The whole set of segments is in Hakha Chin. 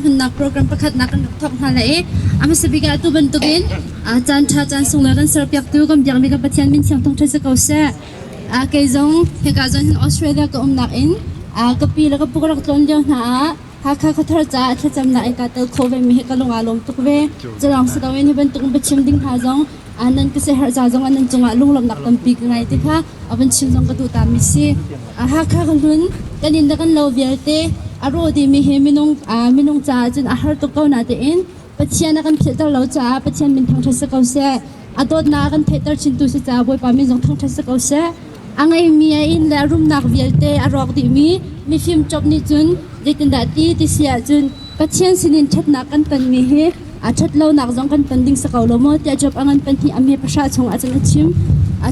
hunnak program pakhatnak kan rak thawk hna lai i a hmasa bik ah atu bantukin caan ṭha caan sunglawi kan serpiaktu kan biakmi kan Pathian min thiang thawngṭha si ko seh. Kei zong hika zawn hin Australia ka umnak in ka pi le ka pu ka rak tlawn lio hna ah Hakha khuathar caah thlacamnak in kaa tel khawh ve mi hi ka lung aa lawm tuk ve. Culawng si loin hi bantuk biachim ding hna zong nan ka siaherh ca zong ah nan cungah lunglawmhnak tampi ka ngei ti kha a van chim zong ka duh ta mi si. Hakha ka hlun kan inn le kan lo vialte a rawh dihmi hi minung minung caah cun a har tuk ko natein Pathian a kan philhter lo caah Pathian min thangṭhat si ko seh. A dawtnak a kan theihter chintu si caah Bawipa min zong thangṭhat si ko seh. A ngeimi a inn le a rumnak vialte a rawk dihmi mifim cop nih cun zeitindah ti ti si ahcun Pathian sinin ṭhatnak kan tonmi hi a ṭhatlonak zong kan ton ding si ko lo maw tiah Job a ngan pahnih a hme pahra chung ahcun a chim.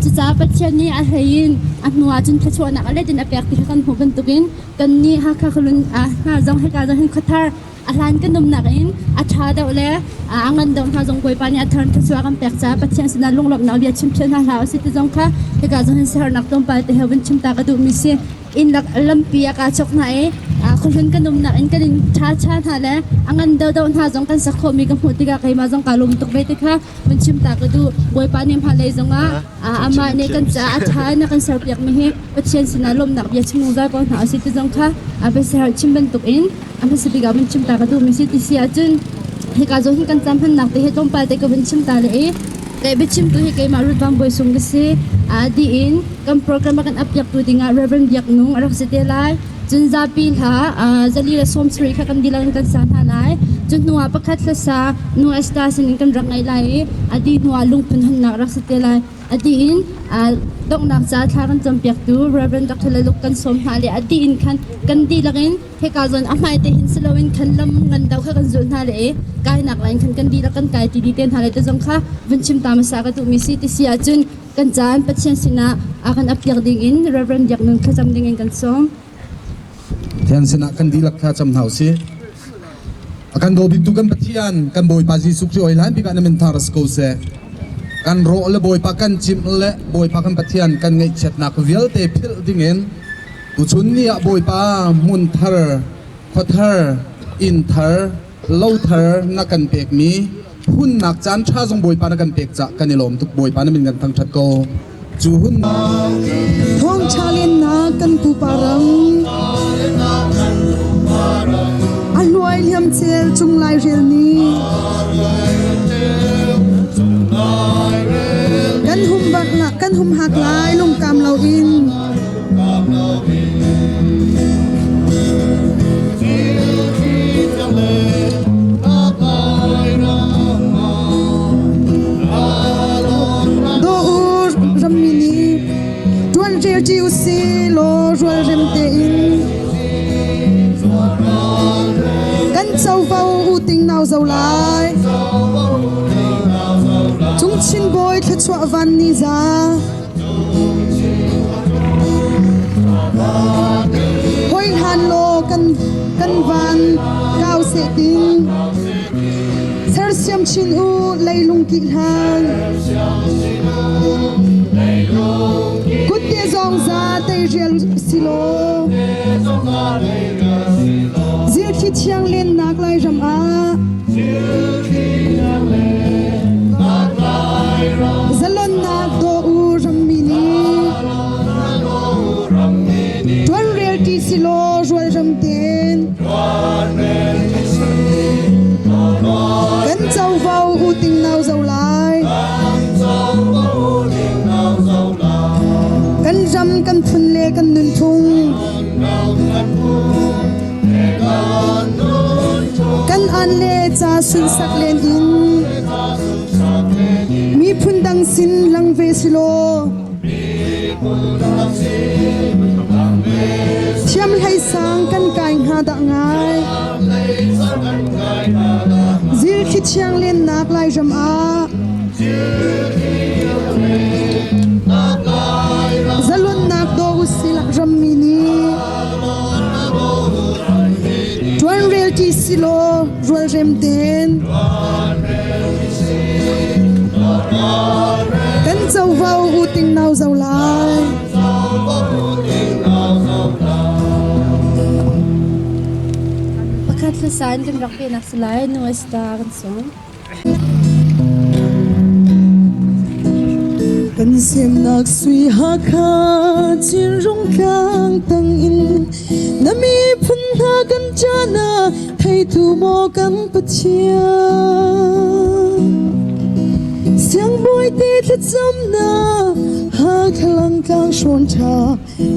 Cucaah Pathian nih a hlei in a hnu ahcun thluachuahnak a let in a pek ti kha kan hmuh bantukin kannih Hakha khualun hna zong hika zong hin khuathar a hlan kan umnak in a ṭha deuh le a ngan deuh hna zong Bawipa nih a thar thluachuah kan pek caah Pathian sinah lunglawmhnak bia chim phial hna hlah usih ti zong kha hika zong hin siaherhnak tlawmpal te he vun chim ta ka duhmi si. Inn lak lampi a kaa chok hna i khuahlun kan umnak in kan in ṭha ṭha hna le a ngan deuhdeuh hna zong kan sak khawhmi ka hmuh tikah keimah zong kaa lawm tuk ve ti kha vun chim ta ka duh. Bawipa nih hmailei zongah amah nih kan caah a ṭha in a kan serpiakmi hi Pathian sinah lawmhnak bia chim zungzal ko hna usih ti zong kha biasiaherh chim bantukin a hmasa bik ah vun chim ta ka duhmi si ti si ahcun hika zawn hin kan cam hmannak te hi tlawmpal te ka vun chim ta le i le biachimtu hi keimah Ruth Van Bawi Sung ka si. Di in kan program a kan apiaktu dingah Reverend Biak Nung a rak si te lai. Cun zapi hla zali le sawm sarih kha kan dilang in kan sa hna lai. Cun hnuah pakhat hlasa nu Esther sin in kan rak ngaih lai i a di hnuah lungphun honnak rak si te lai. A ti in donghnak ca thla kan campiaktu Reverend Dr. Laluk kan sawm hna le a di in khan kan dihlak in hika zawn a hmai te hin si loin khan lam ngan deuh kha kan zulh hna le i kainak line khan kan dihlak kan kai ti di te hna le te zong kha vun chim ta hmasa ka duhmi si ti si ahcun kan caan Pathian sinah a kan apiak ding in Reverend Biak Nun thlacam ding in kan sawm. Pathian sinah kan dihlak thla cam hna usih. A kan daw biktu kan Pathian, kan Bawipa Jesuh Khrih oi hlan bik ah na min thar si ko seh. Kan rawh le Bawipa kan cimh le Bawipa kan Pathian kan ngaihchiatnak vialte philh dingin tuchun ni ah Bawipa hmun thar, khua thar, inn thar, lo thar na kan pekmi hunnak caan ṭha zong Bawipa na kan pek cah kan i lawm tuk Bawipa na min kan thangṭhat ko. Cu hun Thawngṭha lennak kan pupa ram a hluai liam cel cung lai rel ni kan hum bak kan hum hak lai lungkam lo in Daw u rammi nih ṭuan relṭi u si law rualrem tein kan covo u ting nau zo lai. Cungchin bawi thluachuah van ni za. Hoi hlan law kan kan van kau seh ting. Sersiam chin u leilung ki hlan. Kutte zong za tei rial silo. Zilthli thiang lennak Lairam ah. Zalonnak daw u rammi nih ṭuanrel ṭi silaw rualrem tein kan covo u ting nau zo lai. Kan ram kan phun le kan nunphung Kan an le ca sunsak len in miphun dang sin lang ve silaw thiam hlei sang kan kai hnga dah ngai zil khi thiang lennak Lairam ah zalonnak daw usih rammi nih Ṭuanrel ṭi silaw rualrem tein kan covo u ting nau zo lai. Pakhat. hlasa in kan rak pehnak si lai. Nu Esther kan sawm. Kan semnak sui Hakha Cinrung tlang tang in na miphun hna kan cana theitu maw kan Pathian. Siangbawi te thlacamnak Hakha langtlang hrawn ṭha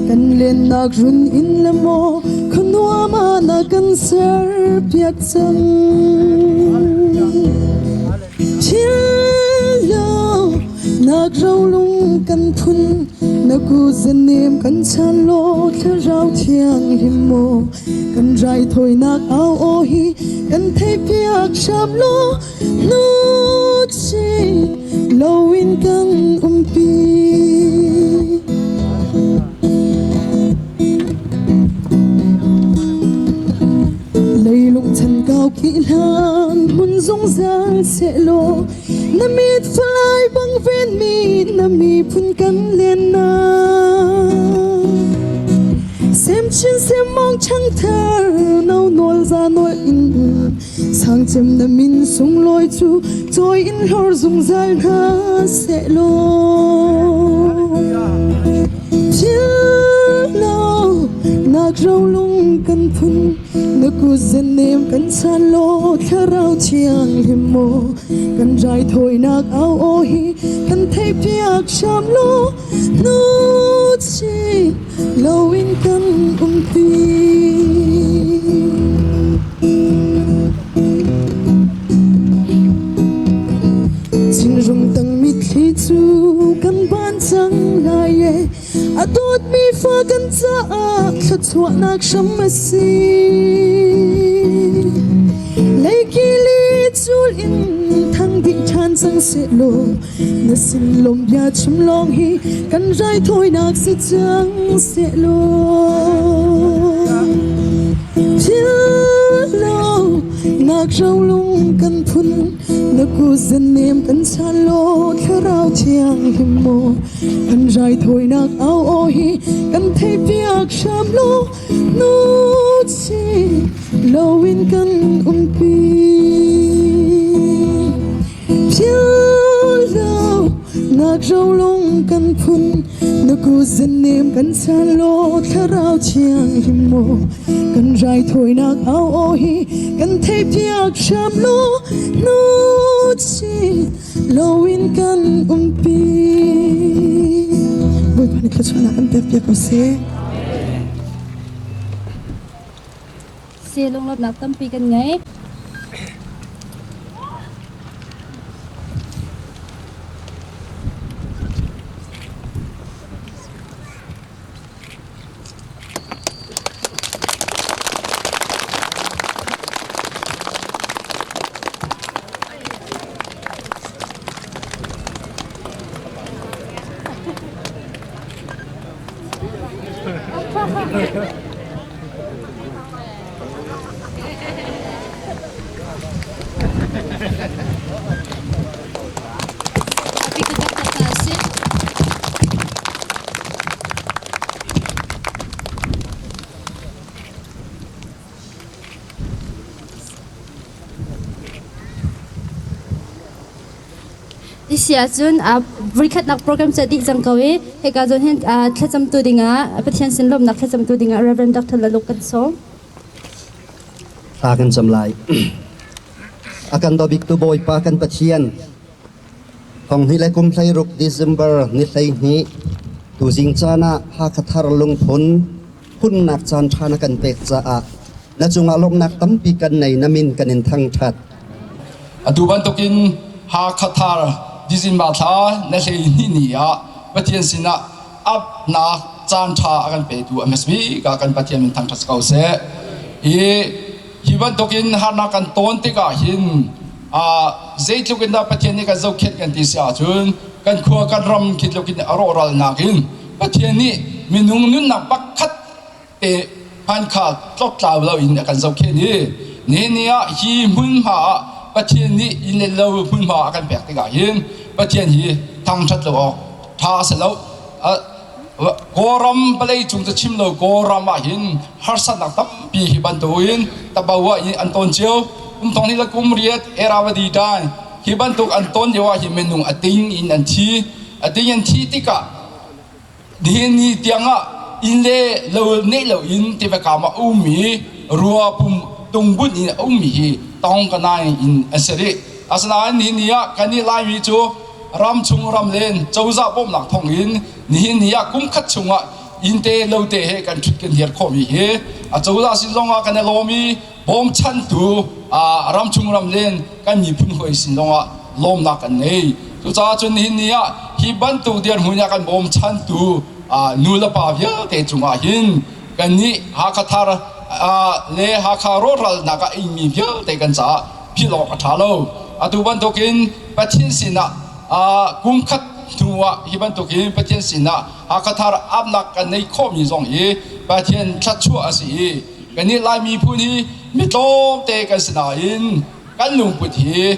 kan lennak run in le maw khuanuam ah na kan ser piak cang. Thil lo nak rolung kan phun na kuzanem kan chan law thlarau thianghlim maw kan raithawinak au aw hi kan theihpiak hram law nu chi loin kan umpi. Leilung chan kau ki hlan hmun zungzal sehlaw na mit falai bang ven mi na miphun kan len na sem chin sem mong chang thar no nawl za nawl in Sangcem na min sunglawi cu cawi in hlor zungzal hna sehlaw. Thil lo nak rolung kan phun na kut nem kan chan law thlarau thianghlim maw kan raithawinak au aw hi kan theihpiak hram law nu chi loin kan umpi. Thingrung tang mitthli cu kan ban cang lai e a dawtmi fa kan caah thluachuahnak hram a si. Leikili cul in thang dih ṭhan cang sehlaw Na sin lawm bia chim lawng hi kan raithawinak si cang sehlaw. Thil lo nak rolung kan phun na kuzan nem kan chan law thlarau thianghlim maw kan raithawinak au aw hi kan theihpiak hram law nu chi loin kan umpi. Nak rolung kan phun na kuzan nem kan chan law thlarau thianghlim maw kan raithawinak au aw hi kan theihpiak hram law nu chi loin kan umpi. Bawipa nih thluachuahnak kan pek piak ko seh. Si lunglawmhnak tampi kan ngei. Isi ahcun voikhatnak program cu a dih cang ko i hika zawn hin thlacamtu dingah Pathian sin lawmhnak thlacamtu dingah Reverend Dr. Laluk kan sawm. Thla kan cam lai. A kan dawbik tu Bawipa kan Pathian thong hnih le kum 16 December ni 12 tuzing caan ah Hakha Thar lungphun hunnak caan ṭha na kan pek caah na cungah lawmhnak tampi kan nei na min kan in thangṭhat. Atu bantukin Hakha Thar December thla na 12 ni ah Pathian sinah apnak caan ṭha a kan petu a hmasbik ah kan Pathian min thangṭhat ko seh. Hi hi bantukin harnak kan tawn tikah hin zeitluk in dah Pathian nih kan zohkhenh kan ti si ahcun kan khua kan ram khi tluk in a rawhralnak in Pathian nih minung nunnak pakhat te hman kha tlawktlau loin a kan zohkhenh i nihin ni ah hi hmunhma ah Pathian nih inn le lo hmunhma a kan pek tikah hin Pathian hi thangṭhat lo awk ṭha a si lo. Kawlram vawlei cung cu chim lo Kawlram ah hin harsatnak tampi hi bantukin tabawa in an ton cio. Kum thong hnih le kum riat Erawadi dai hi bantuk an ton lio ah hin minung a ting in an thi. A ting an thi tikah nihin ni tiangah inn le lo neih lo in tiva kam ah a ummi rua pum tungbunh in a ummi hi tong ka nai in an si rih. Asinain nihin ni ah kannih Laimi cu ramchung ramlen cozah bawmhnak thawngin nihin ni ah kum khat chungah innte lote he kan ṭhut kan hiar khawhmi hi a cozah sin zongah kan i lawm i bawmchantu ramchung ramlen kan miphun hawi sin zongah lawmnak kan ngei. Cucaah cun nihin ni ah hi bantuk dirhmun ah kan bawmchantu nu le pa vialte cungah hin kannih Hakha Thar le Hakha rawhralnak ah ingmi vialte kan caah philh awk a ṭha lo. Atu bantukin Pathian sinah kum khat hnu ah hi bantukin Pathian sinah Hakha Thar apnak kan neih khawhmi zong hi Pathian thluachuah a si i kannih Lai miphun hi mi tlawmte kan si nain kan lungput hi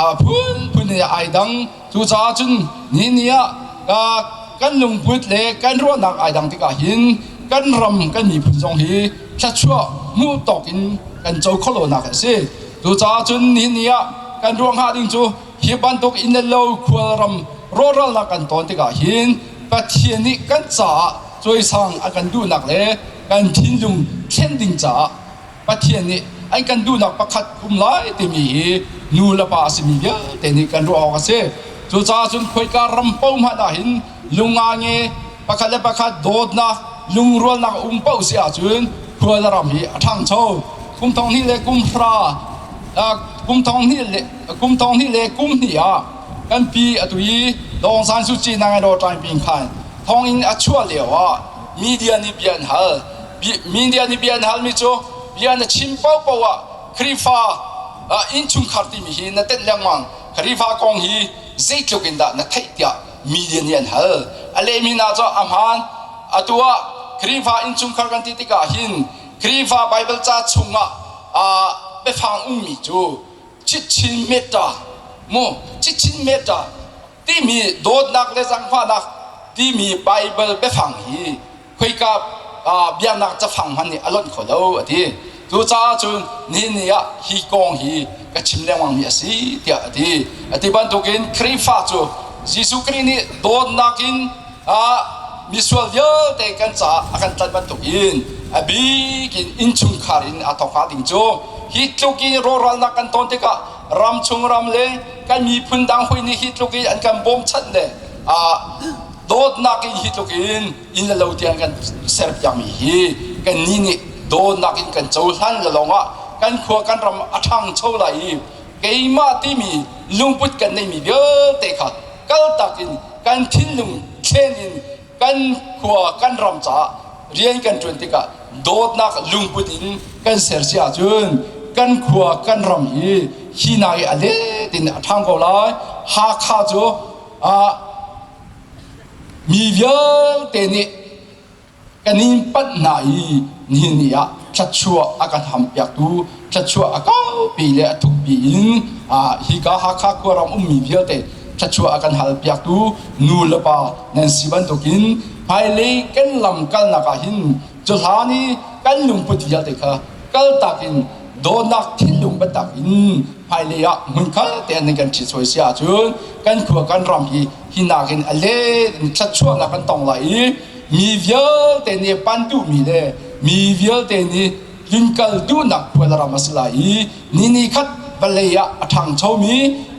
a phunphun he ai dang. Cucaah cun ni ni ah kan lungput le kan ruahnak ai dang tikah hin kan ram kan miphun zong hi thluachuah hmuh tawk in kan co kho lonak a si. Cucaah cun nihin ni ah kan ruah hnga ding cu hi bantuk inn le lo khualram rawhralnak kan tawn tikah hin Pathian nih kan caah cawisang a kan duhnak le kan thinlung thlen ding caah Pathian nih an kan duhnak pakhat um lai timi hi nu le pa a simi vialte nih kan ruah awk a si. Cucaah cun khoika ram paoh hmanh ah hin lunga nge pakhat le pakhat dawtnak lungrualnak um paoh si ahcun khua le ram hi a ṭhangcho. Kum thong hnih le kum hra kum thong hnih le kum thong hnih le kum hnih ah kan pi atu i Dawng San Suu Kyi nang ro ṭaing pin khan thonginn a chuah lio ah media nih bia an hal. Media nih bia an halmi cu bia na chim paohpaoh ah Khrihfa innchungkhar timi hi na tenh lengmang. Khrihfa kong hi zeitluk in dah na theih tiah media nih an hal. A lehmi hna cu a hmaan. Atu ah Khrihfa innchungkhar kan ti tikah hin Khrihfa Baibal ca chungah biafang ummi cu chitchin metta mu chitchin metta timi dawtnak le zaangfahnak timi Baibal biafang hi khoika biaknak cafang hmanh nih a lonh kho lo a ti. Cucaah cun nihin ni ah hi kong hi ka chim lengmangmi a si tiah a ti. A ti bantukin Khrihfa cu Jesuh Khrih nih dawtnak in misual vialte kan caah a kan tlanh bantukin a bik in innchungkhar in aa thawk hnga ding cu hi tluk in rawhralnak kan ton tikah ramchung ram le kan miphun dang hui nih hi tluk in an kan bawmchanh le dawtnak in hi tluk in inn le lo tiang kan serpiakmi hi kannih nih dawtnak in kan cohlan le lawngah kan khua kan ram a ṭhangcho lai i keimah timi lungput kan neihmi vialte kha kaltak in kan thinlung thlen in kan khua kan ram caah rian kan ṭuan tikah dawtnak lungput in kan ser si ahcun kan khua kan ram hi hi nak i a let in a ṭhang ko lai. Hakha cu Mi vialte nih kan in panh hna i nihin ni ah thluachuah a kan hampiaktu thluachuah a kaupi le a thukpi in hika Hakha khuaram ummi vialte thluachuah a kan halpiaktu nu le pa nan si bantukin hmailei kan lam kalnak ah hin cu hlan i kan lungput vialte kha kaltak in dawtnak thinlung biatak in hmailei ah hmunkhat te an kan ṭhitsawi si ahcun kan khua kan ram hi hi nakin a let in thluachuahnak kan tong lai i mi vialte nih pan duhmi le mi vialte nih tlunkal duhnak khua le ram a si lai i ni ni khat vawlei ah a ṭhangchomi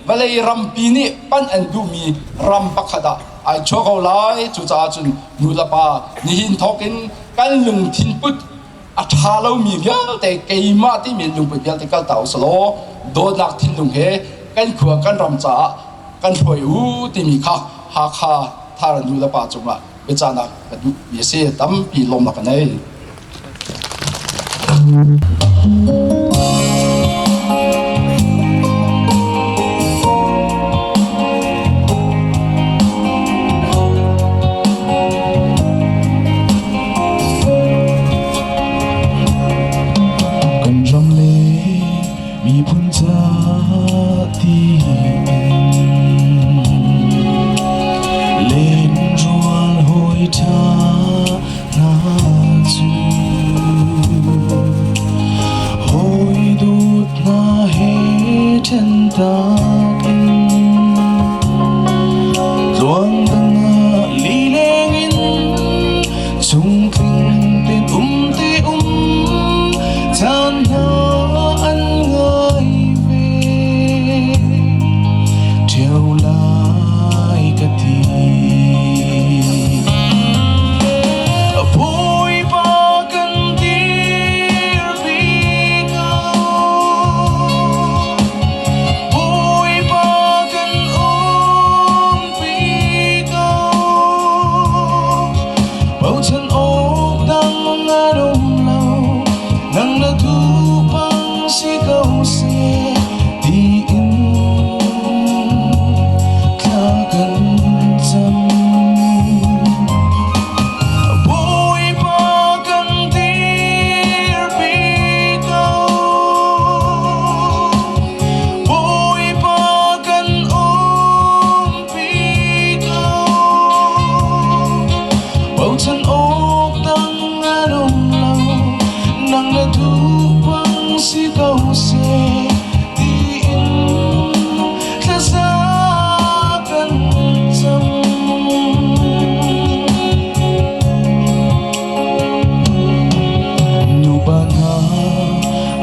vawlei rampi nih pan an duhmi ram pakhat ah ai chuah ko lai. Cucaah cun nu le pa nihin thawk in kan lungthin put a ṭha lomi vialte keimah timi lungput vialte kalta u selaw dawtnak thinlung he kan khua kan ram caah kan hruai u timi kha Hakha Thar nu le pa cungah biacahnak ka duhmi a si. Tampi lawmnak ka nei. Kan ram le miphun ca tiin lenrual hawi ṭha.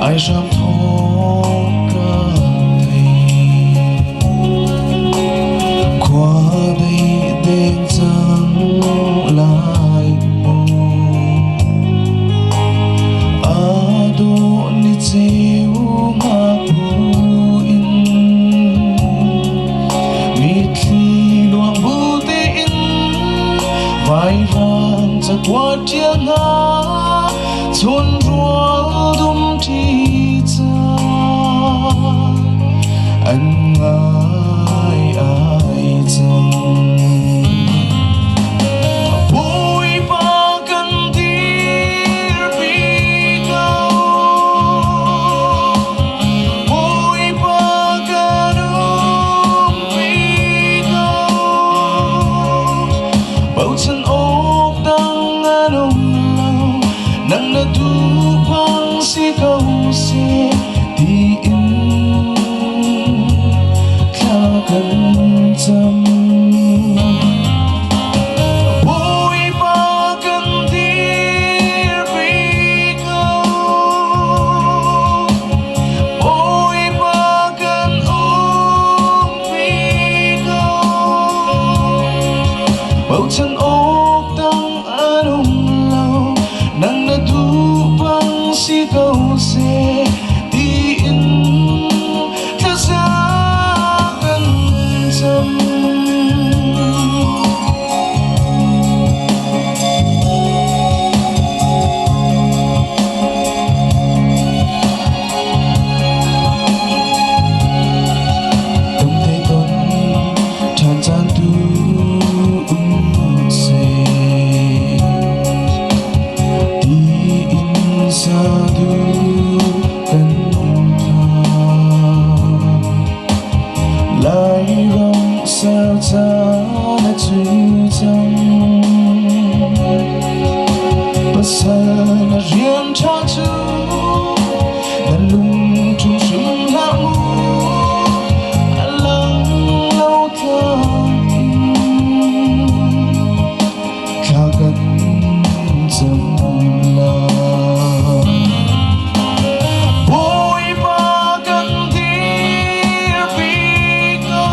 Aihram thawng ka thei. Khua dei deng cang lai mu. A dawh ni ceu ngakbu in mitthli luang bu tein vairam cakuat ṭial hna chun rual dum ṭi caan an ngai ai cang. Bawipa kan dirpi ko. Bawipa kan umpi ko. Bochan awk dang an um lo. Nang na tuuphang si ko seh tiin thla kan cam. Bawipa kan dirpi ko. Bawipa kan umpi ko. Bochan awk dang an um lo. Nang na duh bang si ko seh tiin thlaza kan cam. Dam te ton ṭhan caan tu um seh. Tiin sadu kan phan. Lairam ser caan a cu cang. Pasal na rian ṭha cu na lungṭhum hrim hlah mu. A lang lo tlang in thla kan cam lai. Bawipa kan dirpi ko.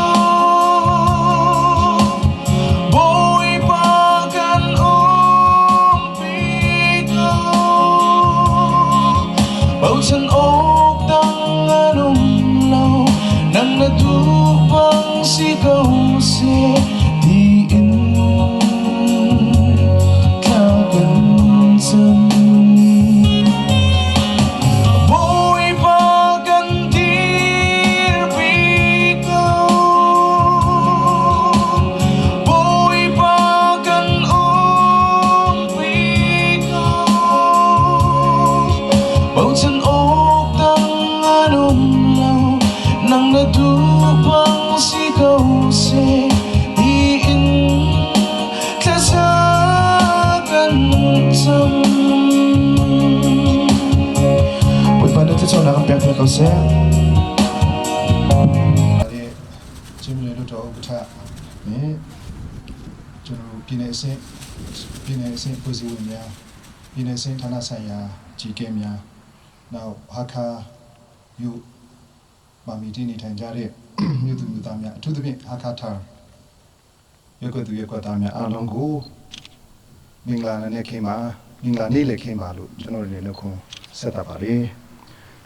Bawipa kan umpi ko. Bochan awk dang an um lo. Nang na duh bang si ko seh tiin thla kan cam. Bawipa kan dirpi ko. Bawipa kan umpi ko. Bochan awk dang an um lo. Nang na duh bang si ko seh tiin thlaza kan cam. Bawipa na thluachuahnak kan pek piak ko seh. Chin Hluttaw Ukkatha nih ကျွန်တော်ပြည်နယ်အဆင့်ပြည်နယ်အဆင့်ဖွဲ့စည်းဝင်များပြည်နယ်အဆင့်ဌာနဆိုင်ရာကြီးကဲများနောက်ဟာခါမြို့မှာမိတည်နေထိုင်ကြတဲ့မြို့သူမြို့သားများအထူးသဖြင့်ဟာခါထာရွက်ကွက်သူရွက်ကွက်သားများအားလုံးကိုမင်္ဂလာနေ့ခင်းပါမင်္ဂလာနေ့လည်ခင်းပါလို့ကျွန်တော်တို့လည်းနှုတ်ခွန်းဆက်တာပါလေ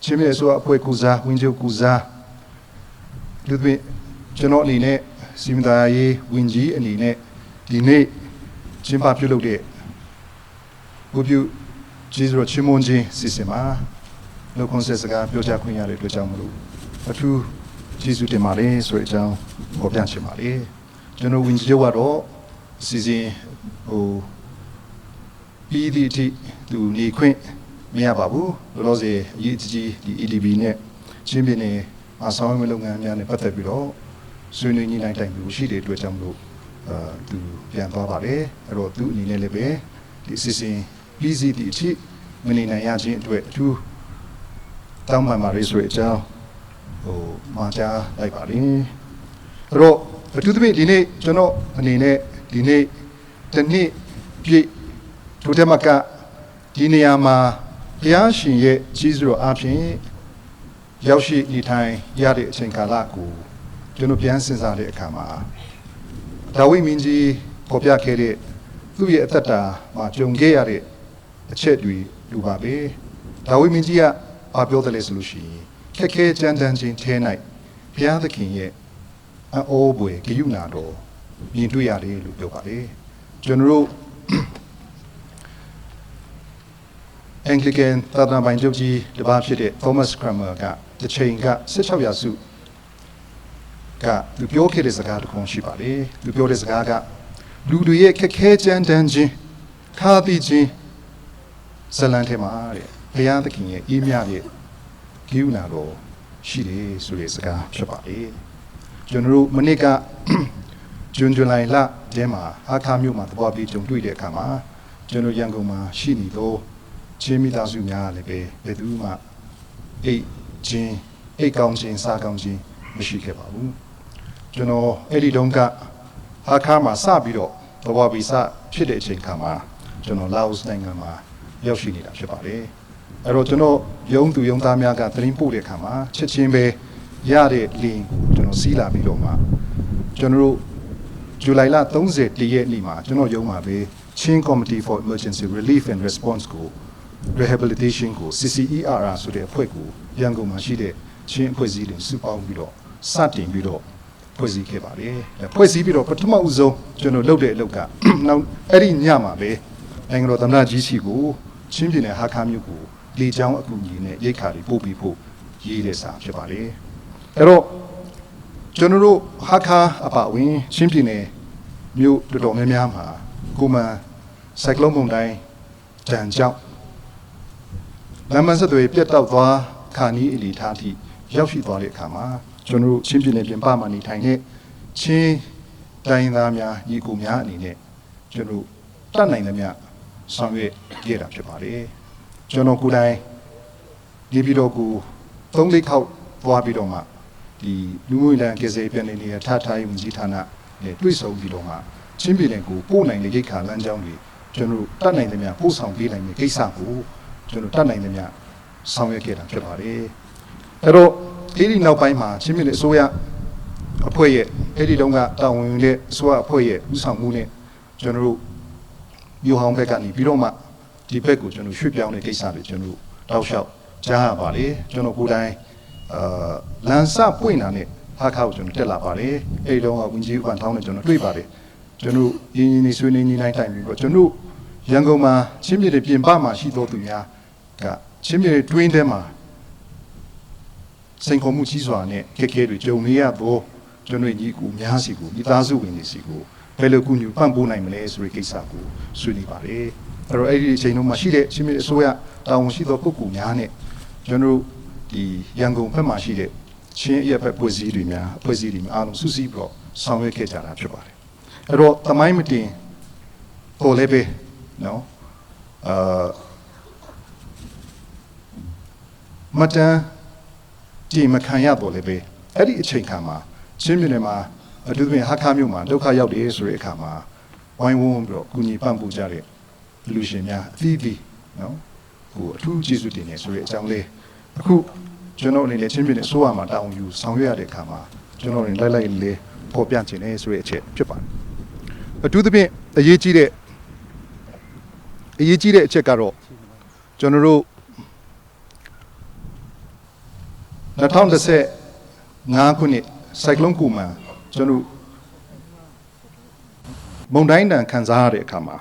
ချင်းမြေဆိုအဖွဲ့ကူစားဝင်းချုပ်ကူစားလူသဖြင့်ကျွန်တော်အနေနဲ့စီမံသားရေးဝင်ကြီးအနေနဲ့ဒီနေ့ကျင်းပပြုလုပ်တဲ့ဘုပြုကျေးဇူးတော်ချီးမွမ်းခြင်းစီစဉ်မှာနှုတ်ခွန်းဆက်စကားပြောကြားခွင့်ရတဲ့အတွက်ကြောင့်မလို့အထူးကျေးဇူးတင်ပါတယ်ဆိုတဲ့အကြောင်းဟောပြချင်ပါတယ်ကျွန်တော်ဝင်ကြီးချုပ်ကတော့စီစဉ်ဟိုပြီးသည့်အထိသူနေခွင့်မရပါဘူးလောလောဆယ်အရေးကြီးကြီးဒီ EDB နဲ့ချင်းပြည်နယ်အဆောင်ရမယ့်လုပ်ငန်းများနဲ့ပတ်သက်ပြီးတော့ဆွေးနွေးညှိနှိုင်းတိုင်ပင်ရှိတဲ့အတွက်ကြောင့်မလို့အာသူပြန်သွားပါတယ်အဲ့တော့သူအနေနဲ့လည်းပဲဒီအစီအစဉ်ပြီးစီးသည့်အထိမနေနိုင်ရခြင်းအတွက်အထူးတောင်းပန်ပါရေးဆိုတဲ့အကြောင်းဟိုမှာကြားလိုက်ပါတယ်အဲ့တော့အထူးသဖြင့်ဒီနေ့ကျွန်တော်အနေနဲ့ဒီနေ့တစ်နှစ်ပြည့်ထိုထက်မကဒီနေရာမှာ ဘုရားရှင်ရဲ့ကြီးစွာအားဖြင့်ရောက်ရှိနေထိုင်ရတဲ့အချိန်ကာလကိုကျွန်တော်ပြန်စဉ်းစားတဲ့အခါမှာဒါဝိမင်းကြီးပေါ်ပြခဲ့တဲ့သူ့ရဲ့အသက်တာမှာကြုံခဲ့ရတဲ့အချက်တွေလူပါပဲဒါဝိမင်းကြီးကဘာပြောတယ်လဲဆိုလို့ရှိရင်ခက်ခဲကြမ်းတမ်းခြင်းထဲ၌ဘုရားသခင်ရဲ့အောဘွယ်ဂိယုဏတော်မြင်တွေ့ရတယ်လို့ပြောပါတယ်ကျွန်တော်တို့ Anglican သာသနာပိုင်ချုပ်ကြီးတစ်ပါးဖြစ်တဲ့ Thomas Cranmer ကတစ်ချိန်က16ရာစုကသူပြောခဲ့တဲ့စကားတစ်ခုရှိပါတယ်သူပြောတဲ့စကားကလူတွေရဲ့ခက်ခဲကြမ်းတမ်းခြင်းခါသီးခြင်းဇလံထဲမှာတဲ့ဘုရားသခင်ရဲ့အေးမြတဲ့ဂိယူနာတော်ရှိတယ်ဆိုတဲ့စကားဖြစ်ပါတယ်ကျွန်တော်တို့မနစ်ကဂျွန်ဇူလိုင်လထဲမှာအခါမြို့မှာတပွားပြီးကြုံတွေ့တဲ့အခါမှာကျွန်တော်ရန်ကုန်မှာရှိနေတော့ချင်းမိသားစုများလည်းပဲဘယ်သူမှအိတ်ချင်းအိတ်ကောင်းချင်းစားကောင်းချင်းမရှိခဲ့ပါဘူးကျွန်တော်အဲ့ဒီတုန်းကအခါမှာစပြီးတော့တပွားပြီးစဖြစ်တဲ့အချိန်ခါမှာကျွန်တော်လာအိုနိုင်ငံမှာရောက်ရှိနေတာဖြစ်ပါတယ်အဲ့တော့ကျွန်တော်ရုံးသူရုံးသားများကသတင်းပို့တဲ့အခါမှာချက်ချင်းပဲရတဲ့လင်ကိုကျွန်တော်စီးလာပြီးတော့မှကျွန်တော်တို့ဇူလိုင်လ31ရက်နေ့မှာကျွန်တော်ရုံးမှာပဲချင်း Committee for Emergency Relief and Response ကို Rehabilitation ကို CCERR ဆိုတဲ့အဖွဲ့ကိုရန်ကုန်မှာရှိတဲ့ချင်းအဖွဲ့အစည်းတွေစုပေါင်းပြီးတော့စတင်ပြီးတော့ဖွဲ့စည်းခဲ့ပါတယ်။ဖွဲ့စည်းပြီးတော့ပထမဦးဆုံးကျွန်တော်လုပ်တဲ့အလုပ်ကနောက်အဲ့ဒီညမှာပဲနိုင်ငံတော်သမ္မတကြီးစီကိုချင်းပြည်နယ်ဟာခါမြို့ကိုလေကြောင်းအကူအညီနဲ့ရိတ်ခါတွေပို့ပြီးဖို့ရေးတဲ့စာဖြစ်ပါတယ်။အဲ့တော့ကျွန်တော်တို့ဟာခါအပါဝင်ချင်းပြည်နယ်မြို့တော်တော်များများမှာကိုမန်ဆိုင်ကလုန်းမုန်တိုင်းတန်ကြောင့်လမ်းမဆက်တွေပြတ်တောက်သွားခါနီးအလီထားထိရောက်ရှိသွားတဲ့အခါမှာကျွန်တော်တို့ချင်းပြည်နယ်ပြင်ပမှာနေထိုင်တဲ့ချင်းတိုင်းသားများညီကိုများအနေနဲ့ကျွန်တော်တတ်နိုင်သမျှဆောင်ရွက်ခဲ့တာဖြစ်ပါတယ်ကျွန်တော်ကိုယ်တိုင်နေပြည်တော်ကို၃လေးခေါက်သွားပြီးတော့မှဒီလူမှုဝန်ထမ်းကေစေပြန်နေနေထထားရေးဝန်ကြီးဌာနနဲ့တွေ့ဆုံပြီးတော့မှချင်းပြည်နယ်ကိုပို့နိုင်တဲ့ရိတ်ခါလမ်းကြောင်းတွေကျွန်တော်တတ်နိုင်သမျှပို့ဆောင်ပေးနိုင်တဲ့ကိစ္စကိုကျွန်တော်တတ်နိုင်သမျှဆောင်ရွက်ခဲ့တာဖြစ်ပါတယ်အဲ့တော့ဒီဒီနောက်ပိုင်းမှာချင်းပြည်နယ်အစိုးရအဖွဲ့ရဲ့အဲ့ဒီတုန်းကတာဝန်ယူတဲ့အစိုးရအဖွဲ့ရဲ့ဥဆောင်မှုနဲ့ကျွန်တော်တို့မြို့ဟောင်းဘက်ကနေပြီးတော့မှဒီဘက်ကိုကျွန်တော်ရွှေ့ပြောင်းတဲ့ကိစ္စတွေကျွန်တော်တို့တောက်လျှောက်ကြားရပါလေကျွန်တော်ကိုယ်တိုင်အာလန်စပွင့်တာနဲ့ဟာခါကိုကျွန်တော်တက်လာပါတယ်အဲ့ဒီတုန်းကဝန်ကြီးဥပန်ထောင်းနဲ့ကျွန်တော်တွေ့ပါတယ်ကျွန်တော်ရင်းရင်းနေဆွေးနွေးညီနိုင်တိုင်ပြီးတော့ကျွန်တော်ရန်ကုန်မှာချင်းပြည်နယ်ပြင်ပမှာရှိသောသူများကချင်းပြည်နယ်တွင်းထဲမှာစိန်ခေါ်မှုကြီးစွာနဲ့ခက်ခဲတွေကြုံနေရတော့ကျွန်တော်ညီကူများစီကိုမိသားစုဝင်တွေစီကိုဘယ်လိုကူညီပံ့ပိုးနိုင်မလဲဆိုတဲ့ကိစ္စကိုဆွေးနွေးပါတယ်အဲ့တော့အဲ့ဒီအချိန်တုန်းမှာရှိတဲ့ချင်းပြည်အစိုးရတာဝန်ရှိသောပုဂ္ဂိုလ်များနဲ့ကျွန်တော်ဒီရန်ကုန်ဘက်မှာရှိတဲ့ချင်းအရက်ဘက်ဖွဲ့စည်းတွေများအဖွဲ့အစည်းတွေများအားလုံးစုစည်းပြီးတော့ဆောင်ရွက်ခဲ့ကြတာဖြစ်ပါတယ်အဲ့တော့တမိုင်းမတင်တော်လည်းပဲနော်အာမတန်ကြည်မခံရတော့လည်းပဲအဲ့ဒီအချိန်ခါမှာချင်းပြည်နယ်မှာအထူးသဖြင့်ဟာခါမြို့မှာဒုက္ခရောက်တယ်ဆိုတဲ့အခါမှာဝိုင်းဝန်းပြီးတော့ကုညီပံ့ပိုးကြတဲ့လူရှင်များအသီးသီးနော်ဟိုအထူးကျေးဇူးတင်နေဆိုတဲ့အကြောင်းလေးအခုကျွန်တော်အနေနဲ့ချင်းပြည်နယ်အစိုးရမှာတာဝန်ယူဆောင်ရွက်ရတဲ့အခါမှာကျွန်တော်အနေနဲ့လိုက်လိုက်လေးပေါ်ပြချင်တယ်ဆိုတဲ့အချက်ဖြစ်ပါတယ်အထူးသဖြင့်အရေးကြီးတဲ့အချက်ကတော့ကျွန်တော်တို့2015ခုနှစ်ဆိုင်ကလုန်းကူမန်ကျွန်တော်မုန်တိုင်းတန်ခံစားရတဲ့အခါမှာ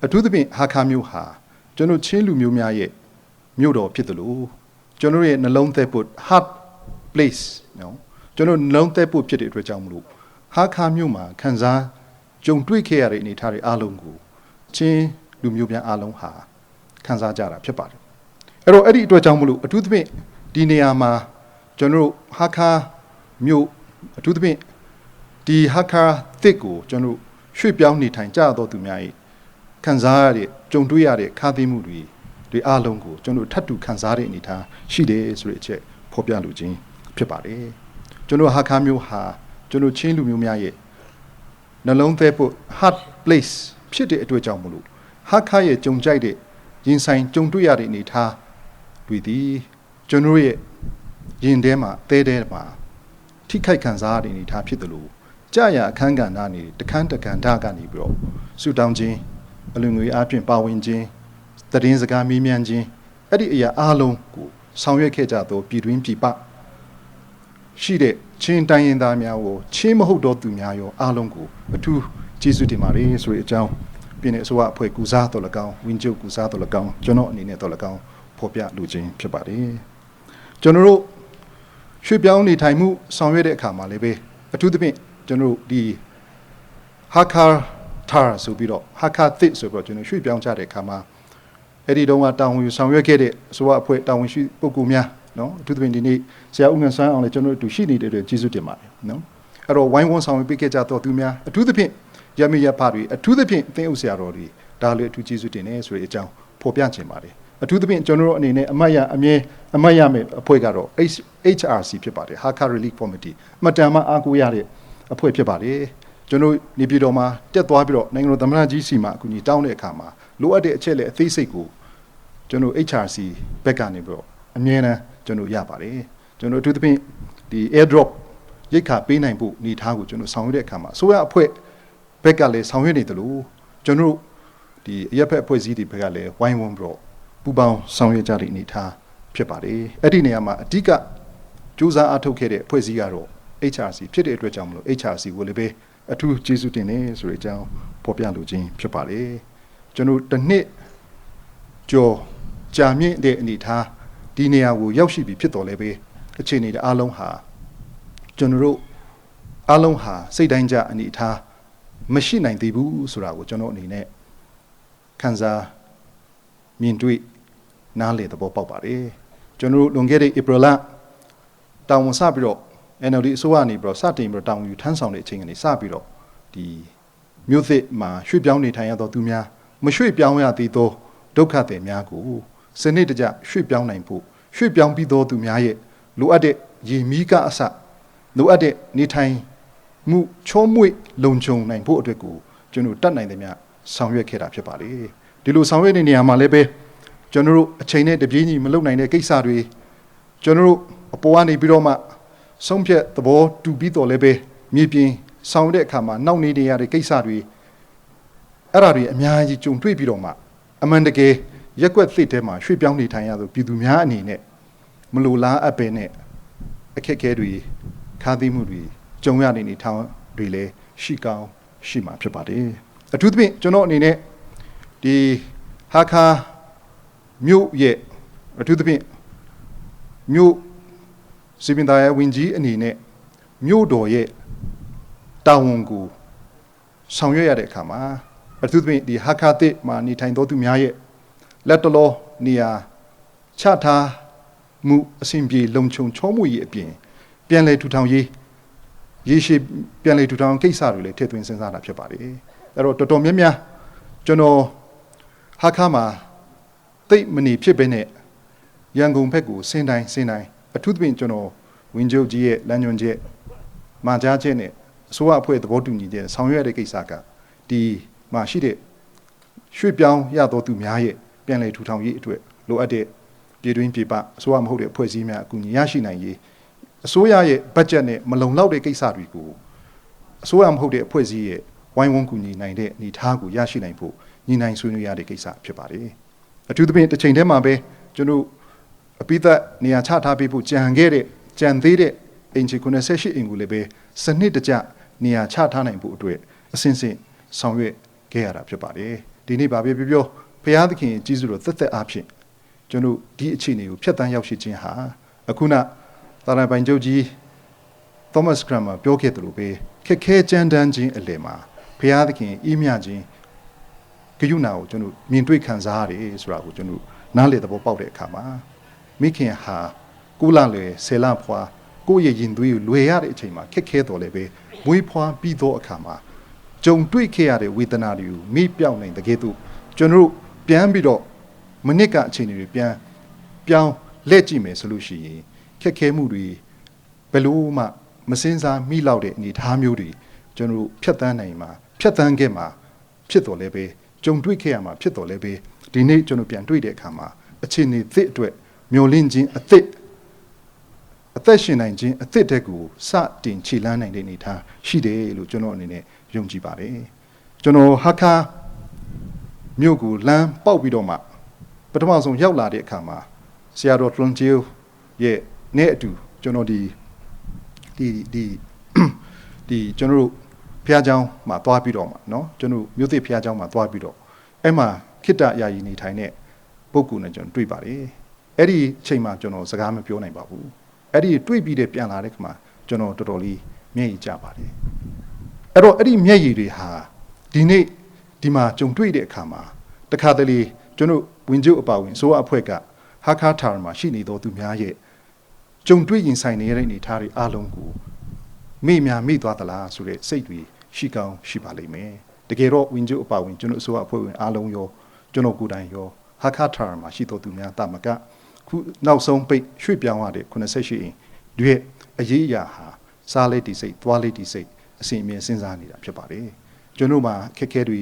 အထူးသဖြင့်ဟာခါမျိုးဟာကျွန်တော်ချင်းလူမျိုးများရဲ့မြို့တော်ဖြစ်တယ်လို့ကျွန်တော်ရဲ့နှလုံးသက်ဖို့ heart place နော်ကျွန်တော်နှလုံးသက်ဖို့ဖြစ်တဲ့အတွက်ကြောင့်မလို့ဟာခါမျိုးမှာခံစားကြုံတွေ့ခဲ့ရတဲ့အနေအထားတွေအားလုံးကိုချင်းလူမျိုးများအားလုံးဟာခံစားကြတာဖြစ်ပါတယ်အဲ့တော့အဲ့ဒီအတွက်ကြောင့်မလို့အထူးသဖြင့်ဒီနေရာမှာကျွန်တော်တို့ဟာခါမြို့အထူးသဖြင့်ဒီဟာခါတစ်ကိုကျွန်တော်တို့ရွှေ့ပြောင်းနေထိုင်ကြတော့သူများ၏ခံစားရတဲ့ကြုံတွေ့ရတဲ့ခါသီးမှုတွေဒီအားလုံးကိုကျွန်တော်တို့ထပ်တူခံစားတဲ့အနေအထားရှိတယ်ဆိုတဲ့အချက်ဖော်ပြလိုခြင်းဖြစ်ပါတယ်ကျွန်တော်ဟာခါမျိုးဟာကျွန်တော်ချင်းလူမျိုးများရဲ့နှလုံးသဲဖို့ heart place ဖြစ်တဲ့အတွက်ကြောင့်မလို့ဟာခါရဲ့ကြုံကြိုက်တဲ့ရင်ဆိုင်ကြုံတွေ့ရတဲ့အနေအထား တွေသည်ကျွန်တော်ရဲ့ရင်ထဲမှာတဲတဲမှာထိခိုက်ခံစားရတဲ့အနေအထားဖြစ်တယ်လို့ကြာရအခန်းကဏ္ဍနေတခန်းတကန်ဓကနေပြီးတော့ဆူတောင်းခြင်းအလူငွေအပြင်ပါဝင်ခြင်းတည်င်းစကားမေးမြန်းခြင်းအဲ့ဒီအရာအားလုံးကိုဆောင်ရွက်ခဲ့ကြသောပြည်တွင်းပြည်ပရှိတဲ့ချင်းတိုင်းရင်သားများကိုချင်းမဟုတ်တော့သူများရောအားလုံးကိုအထူးကျေးဇူးတင်ပါတယ်ဆိုတဲ့အကြောင်းပြည်내အစိုးရအဖွဲ့ကူစားတော်၎င်းဝင်းချုပ်ကူစားတော်၎င်းကျွန်တော်အနေနဲ့တော်၎င်းဖော်ပြလိုခြင်းဖြစ်ပါတယ်ကျွန်တော်တို့ရွှေ့ပြောင်းနေထိုင်မှုဆောင်ရွက်တဲ့အခါမှာလည်းပဲအထူးသဖြင့်ကျွန်တော်တို့ဒီဟာခါထာဆိုပြီးတော့ဟာခါသစ်ဆိုပြီးတော့ကျွန်တော်ရွှေ့ပြောင်းကြတဲ့အခါမှာအဲ့ဒီတုန်းကတာဝန်ယူဆောင်ရွက်ခဲ့တဲ့အစိုးရအဖွဲ့တာဝန်ရှိပုဂ္ဂိုလ်များနော်အထူးသဖြင့်ဒီနေ့ဆရာဦးငန်းဆန်းအောင်လည်းကျွန်တော်တို့အတူရှိနေတဲ့အတွက်ကျေးဇူးတင်ပါတယ်နော်အဲ့တော့ဝိုင်းဝန်းဆောင်ရွက်ပေးခဲ့ကြတော့သူများအထူးသဖြင့်ရမရဖတွေအထူးသဖြင့်အသင်းဥဆရာတော်တွေဒါလည်းအထူးကျေးဇူးတင်နေဆိုတဲ့အကြောင်းဖော်ပြချင်ပါတယ်အထူးသဖြင့်ကျွန်တော်တို့အနေနဲ့အမတ်ရအမြဲအမတ်ရမယ်အဖွဲ့ကတော့ HRC ဖြစ်ပါတယ် Hakka Relief Committee အမတန်မှအားကိုးရတဲ့အဖွဲ့ဖြစ်ပါတယ်ကျွန်တော်နေပြည်တော်မှာတက်သွားပြီးတော့နိုင်ငံတော်သမ္မတကြီးစီမှာအကူအညီတောင်းတဲ့အခါမှာလိုအပ်တဲ့အချက်လက်အသေးစိတ်ကိုကျွန်တော် HRC ဘက်ကနေပြီးတော့အမြဲတမ်းကျွန်တော်ရပါတယ်ကျွန်တော်အထူးသဖြင့်ဒီ airdrop ရိတ်ခါပေးနိုင်ဖို့အနေထားကိုကျွန်တော်ဆောင်ရွက်တဲ့အခါမှာအစိုးရအဖွဲ့ဘက်ကလည်းဆောင်ရွက်နေတယ်လို့ကျွန်တော်ဒီအရက်ဖက်အဖွဲ့အစည်းတွေဘက်ကလည်းဝိုင်းဝန်းပြီးတော့ပူပေါင်းဆောင်ရွက်ကြတဲ့အနေထားဖြစ်ပါတယ်အဲ့ဒီနေရာမှာအဓိကစူးစမ်းအားထုတ်ခဲ့တဲ့အဖွဲ့အစည်းကတော့ HRC ဖြစ်တဲ့အတွက်ကြောင့်မလို့ HRC ကိုလည်းပဲအထူးကျေးဇူးတင်နေဆိုတဲ့အကြောင်းဖော်ပြလိုခြင်းဖြစ်ပါတယ်ကျွန်တော်တစ်နှစ်ကျော်ကြာမြင့်တဲ့အနေထားဒီနေရာကိုရောက်ရှိပြီဖြစ်တော်လဲပဲအခြေအနေတွေအားလုံးဟာကျွန်တော်တို့အားလုံးဟာစိတ်တိုင်းကြအနေထားမရှိနိုင်သေးဘူးဆိုတာကိုကျွန်တော်အနေနဲ့ခံစားမြင်တွေ့နားလည်သဘောပေါက်ပါတယ်ကျွန်တော်တို့လွန်ခဲ့တဲ့ဧပြီလတာဝန်စပြီးတော့ NLD အစိုးရနေပြီးတော့စတင်ပြီးတော့တာဝန်ယူထမ်းဆောင်တဲ့အချိန်ကနေစပြီးတော့ဒီမြို့သစ်မှာရွှေ့ပြောင်းနေထိုင်ရသောသူများမရွှေ့ပြောင်းရသေးသောဒုက္ခသည်များကိုစနစ်တကျရွှေ့ပြောင်းနိုင်ဖို့ရွှေ့ပြောင်းပြီးသောသူများရဲ့လိုအပ်တဲ့ရေမီးကအစလိုအပ်တဲ့နေထိုင်မှုချောမွေ့လုံခြုံနိုင်ဖို့အတွက်ကိုကျွန်တော်တတ်နိုင်သမျှဆောင်ရွက်ခဲ့တာဖြစ်ပါလေဒီလိုဆောင်ရွက်တဲ့နေရာမှာလည်းပဲကျွန်တော်တို့အချိန်နဲ့တပြေးညီမလုပ်နိုင်တဲ့ကိစ္စတွေကျွန်တော်တို့အပေါ်ကနေပြီးတော့မှဆုံးဖြတ်သဘောတူပြီးတော့လည်းပဲမြေပြင်ဆောင်တဲ့အခါမှာနှောင့်နှေးနေရတဲ့ကိစ္စတွေအဲ့ဒါတွေအများကြီးကြုံတွေ့ပြီးတော့မှအမှန်တကယ်ရက်ွက်သစ်ထဲမှာရွှေ့ပြောင်းနေထိုင်ရသူပြည်သူများအနေနဲ့မလိုလားအပ်ပဲနဲ့အခက်အခဲတွေခါးသီးမှုတွေကြုံရတဲ့နေထောင်တွေလည်းရှိကောင်းရှိမှာဖြစ်ပါတယ်အထူးသဖြင့်ကျွန်တော်အနေနဲ့ဒီဟာခါမြို့ရဲ့အထူးသဖြင့်မြို့စီပင်သားရဲ့ဝင်ကြီးအနေနဲ့မြို့တော်ရဲ့တာဝန်ကိုဆောင်ရွက်ရတဲ့အခါမှာအထူးသဖြင့်ဒီဟာခါတစ်မှာနေထိုင်တော်သူများရဲ့လက်တလောနေရာချထားမှုအစဉ်ပြေလုံခြုံချောမွေ့ရေးအပြင်ပြန်လည်ထူထောင်ရေးရေရှည်ပြန်လည်ထူထောင်ကိစ္စတွေလည်းထည့်သွင်းစဉ်းစားတာဖြစ်ပါတယ်အဲ့တော့တော်တော်များများကျွန်တော်ဟာခါမှာတိတ်မနေဖြစ်ပဲနဲ့ရန်ကုန်ဘက်ကိုဆင်းတိုင်းဆင်းတိုင်းအထူးသဖြင့်ကျွန်တော်ဝင်းချုပ်ကြီးရဲ့လမ်းညွှန်ချက်မှာကြားချက်နဲ့အစိုးရအဖွဲ့သဘောတူညီချက်ဆောင်ရွက်ရတဲ့ကိစ္စကဒီမှာရှိတဲ့ရွှေ့ပြောင်းရသောသူများရဲ့ပြန်လည်ထူထောင်ရေးအတွက်လိုအပ်တဲ့ပြည်တွင်းပြည်ပအစိုးရမဟုတ်တဲ့အဖွဲ့အစည်းများအကူအညီရရှိနိုင်ရေးအစိုးရရဲ့ဘတ်ဂျက်နဲ့မလုံလောက်တဲ့ကိစ္စတွေကိုအစိုးရမဟုတ်တဲ့အဖွဲ့အစည်းရဲ့ဝိုင်းဝန်းကူညီနိုင်တဲ့အနေအထားကိုရရှိနိုင်ဖို့ညီနိုင်ဆွေးနွေးရတဲ့ကိစ္စဖြစ်ပါတယ်အထူးသဖြင့်တစ်ချိန်တည်းမှာပဲကျွန်တော်အပိသက်နေရာချထားပေးဖို့ကြံခဲ့တဲ့ကြံသေးတဲ့အင်ချီ88အင်ကိုလည်းပဲစနစ်တကျနေရာချထားနိုင်ဖို့အတွက်အစဉ်စဉ်ဆောင်ရွက်ခဲ့ရတာဖြစ်ပါတယ်ဒီနေ့ဗာပဲပြောပြောဘုရားသခင်ကြီးစုတော်သက်သက်အားဖြင့်ကျွန်တော်ဒီအခြေအနေကိုဖျက်ဆီးရောက်ရှိခြင်းဟာအခုနသာရပိုင်ချုပ်ကြီး Thomas Cranmer ပြောခဲ့တယ်လို့ပဲခက်ခဲကြမ်းတမ်းခြင်းအလယ်မှာဘုရားသခင်အေးမြခြင်းဂရုဏာကိုကျွန်တော်မြင်တွေ့ခံစားရတယ်ဆိုတာကိုကျွန်တော်နားလေသဘောပေါက်တဲ့အခါမှာမိခင်ဟာကိုလလွယ်ဆယ်လဖွာကိုယ့်ရဲ့ရင်သွေးကိုလွယ်ရတဲ့အချိန်မှာခက်ခဲတော်လည်းပဲမွေးဖွားပြီးသောအခါမှာကြုံတွေ့ခဲ့ရတဲ့ဝေဒနာတွေကိုမေ့ပြောက်နိုင်တဲ့ကဲ့သို့ကျွန်တော်တို့ပြန်ပြီးတော့မနစ်ကအချိန်တွေပြန်ပြောင်းလက်ကြည့်မယ်ဆိုလို့ရှိရင်ခက်ခဲမှုတွေဘယ်လို့မှမစင်စားမိလောက်တဲ့အနေအထားမျိုးတွေကျွန်တော်တို့ဖြတ်တန်းနိုင်မှာဖြတ်တန်းခဲ့မှာဖြစ်တော်လည်းပဲကြုံတွေ့ခဲ့ရမှာဖြစ်တော်လည်းပဲဒီနေ့ကျွန်တော်ပြန်တွေ့တဲ့အခါမှာအခြေအနေသစ်အတွက် မျော်လင့်ခြင်းအသစ်အသက်ရှင်နိုင်ခြင်းအသစ်တဲ့ကိုစတင်ခြေလှမ်းနိုင်တဲ့အနေအထားရှိတယ်လို့ကျွန်တော်အနေနဲ့ယုံကြည်ပါတယ်ကျွန်တော်ဟာခါမြို့ကိုလမ်းပေါက်ပြီးတော့မှပထမဆုံးရောက်လာတဲ့အခါမှာဆရာတော်တွန်ဂျီယိုရဲ့နဲ့အတူကျွန်တော်ဒီဒီဒီဒီကျွန်တော်တို့ဖျားเจ้าမှာသွားပြီးတော့မှเนาะကျွန်တော်မြို့သစ်ဖျားเจ้าမှာသွားပြီးတော့အဲ့မှာခိတ္တယာယီနေထိုင်တဲ့ပုဂ္ဂိုလ်နဲ့ကျွန်တော်တွေ့ပါတယ်အဲ့ဒီအချိန်မှာကျွန်တော်စကားမပြောနိုင်ပါဘူးအဲ့ဒီတွေ့ပြီးတဲ့ပြန်လာတဲ့ခါမှာကျွန်တော်တော်တော်လေးမျက်ရည်ကျပါတယ်အဲ့တော့အဲ့ဒီမျက်ရည်တွေဟာဒီနေ့ဒီမှာကြုံတွေ့တဲ့အခါမှာတခါတလေကျွန်တော်ဝင်ကျုပ်အပါဝင်ဆိုအဖွဲ့ကဟာခါထာမှာရှိနေသောသူများရဲ့ကြုံတွေ့ရင်ဆိုင်နေရတဲ့အနေအထားတွေအလုံးကိုမေ့များမေ့သွားသလားဆိုတဲ့စိတ်တွေရှိကောင်းရှိပါလိမ့်မယ်တကယ်တော့ဝင်ကျုပ်အပါဝင်ကျွန်တော်အစိုးရအဖွဲ့ဝင်အားလုံးရောကျွန်တော်ကိုယ်တိုင်ရောဟာခါထာမှာရှိတော်သူများတမကခုနောက်ဆုံးပိတ်ရွှေ့ပြောင်းရတဲ့88အိမ်တွေရဲ့အရေးအရာဟာစားလေးတီစိတ်သွားလေးတီစိတ်အစဉ်အမြဲစဉ်းစားနေတာဖြစ်ပါတယ်ကျွန်တော်မှာခက်ခဲတွေ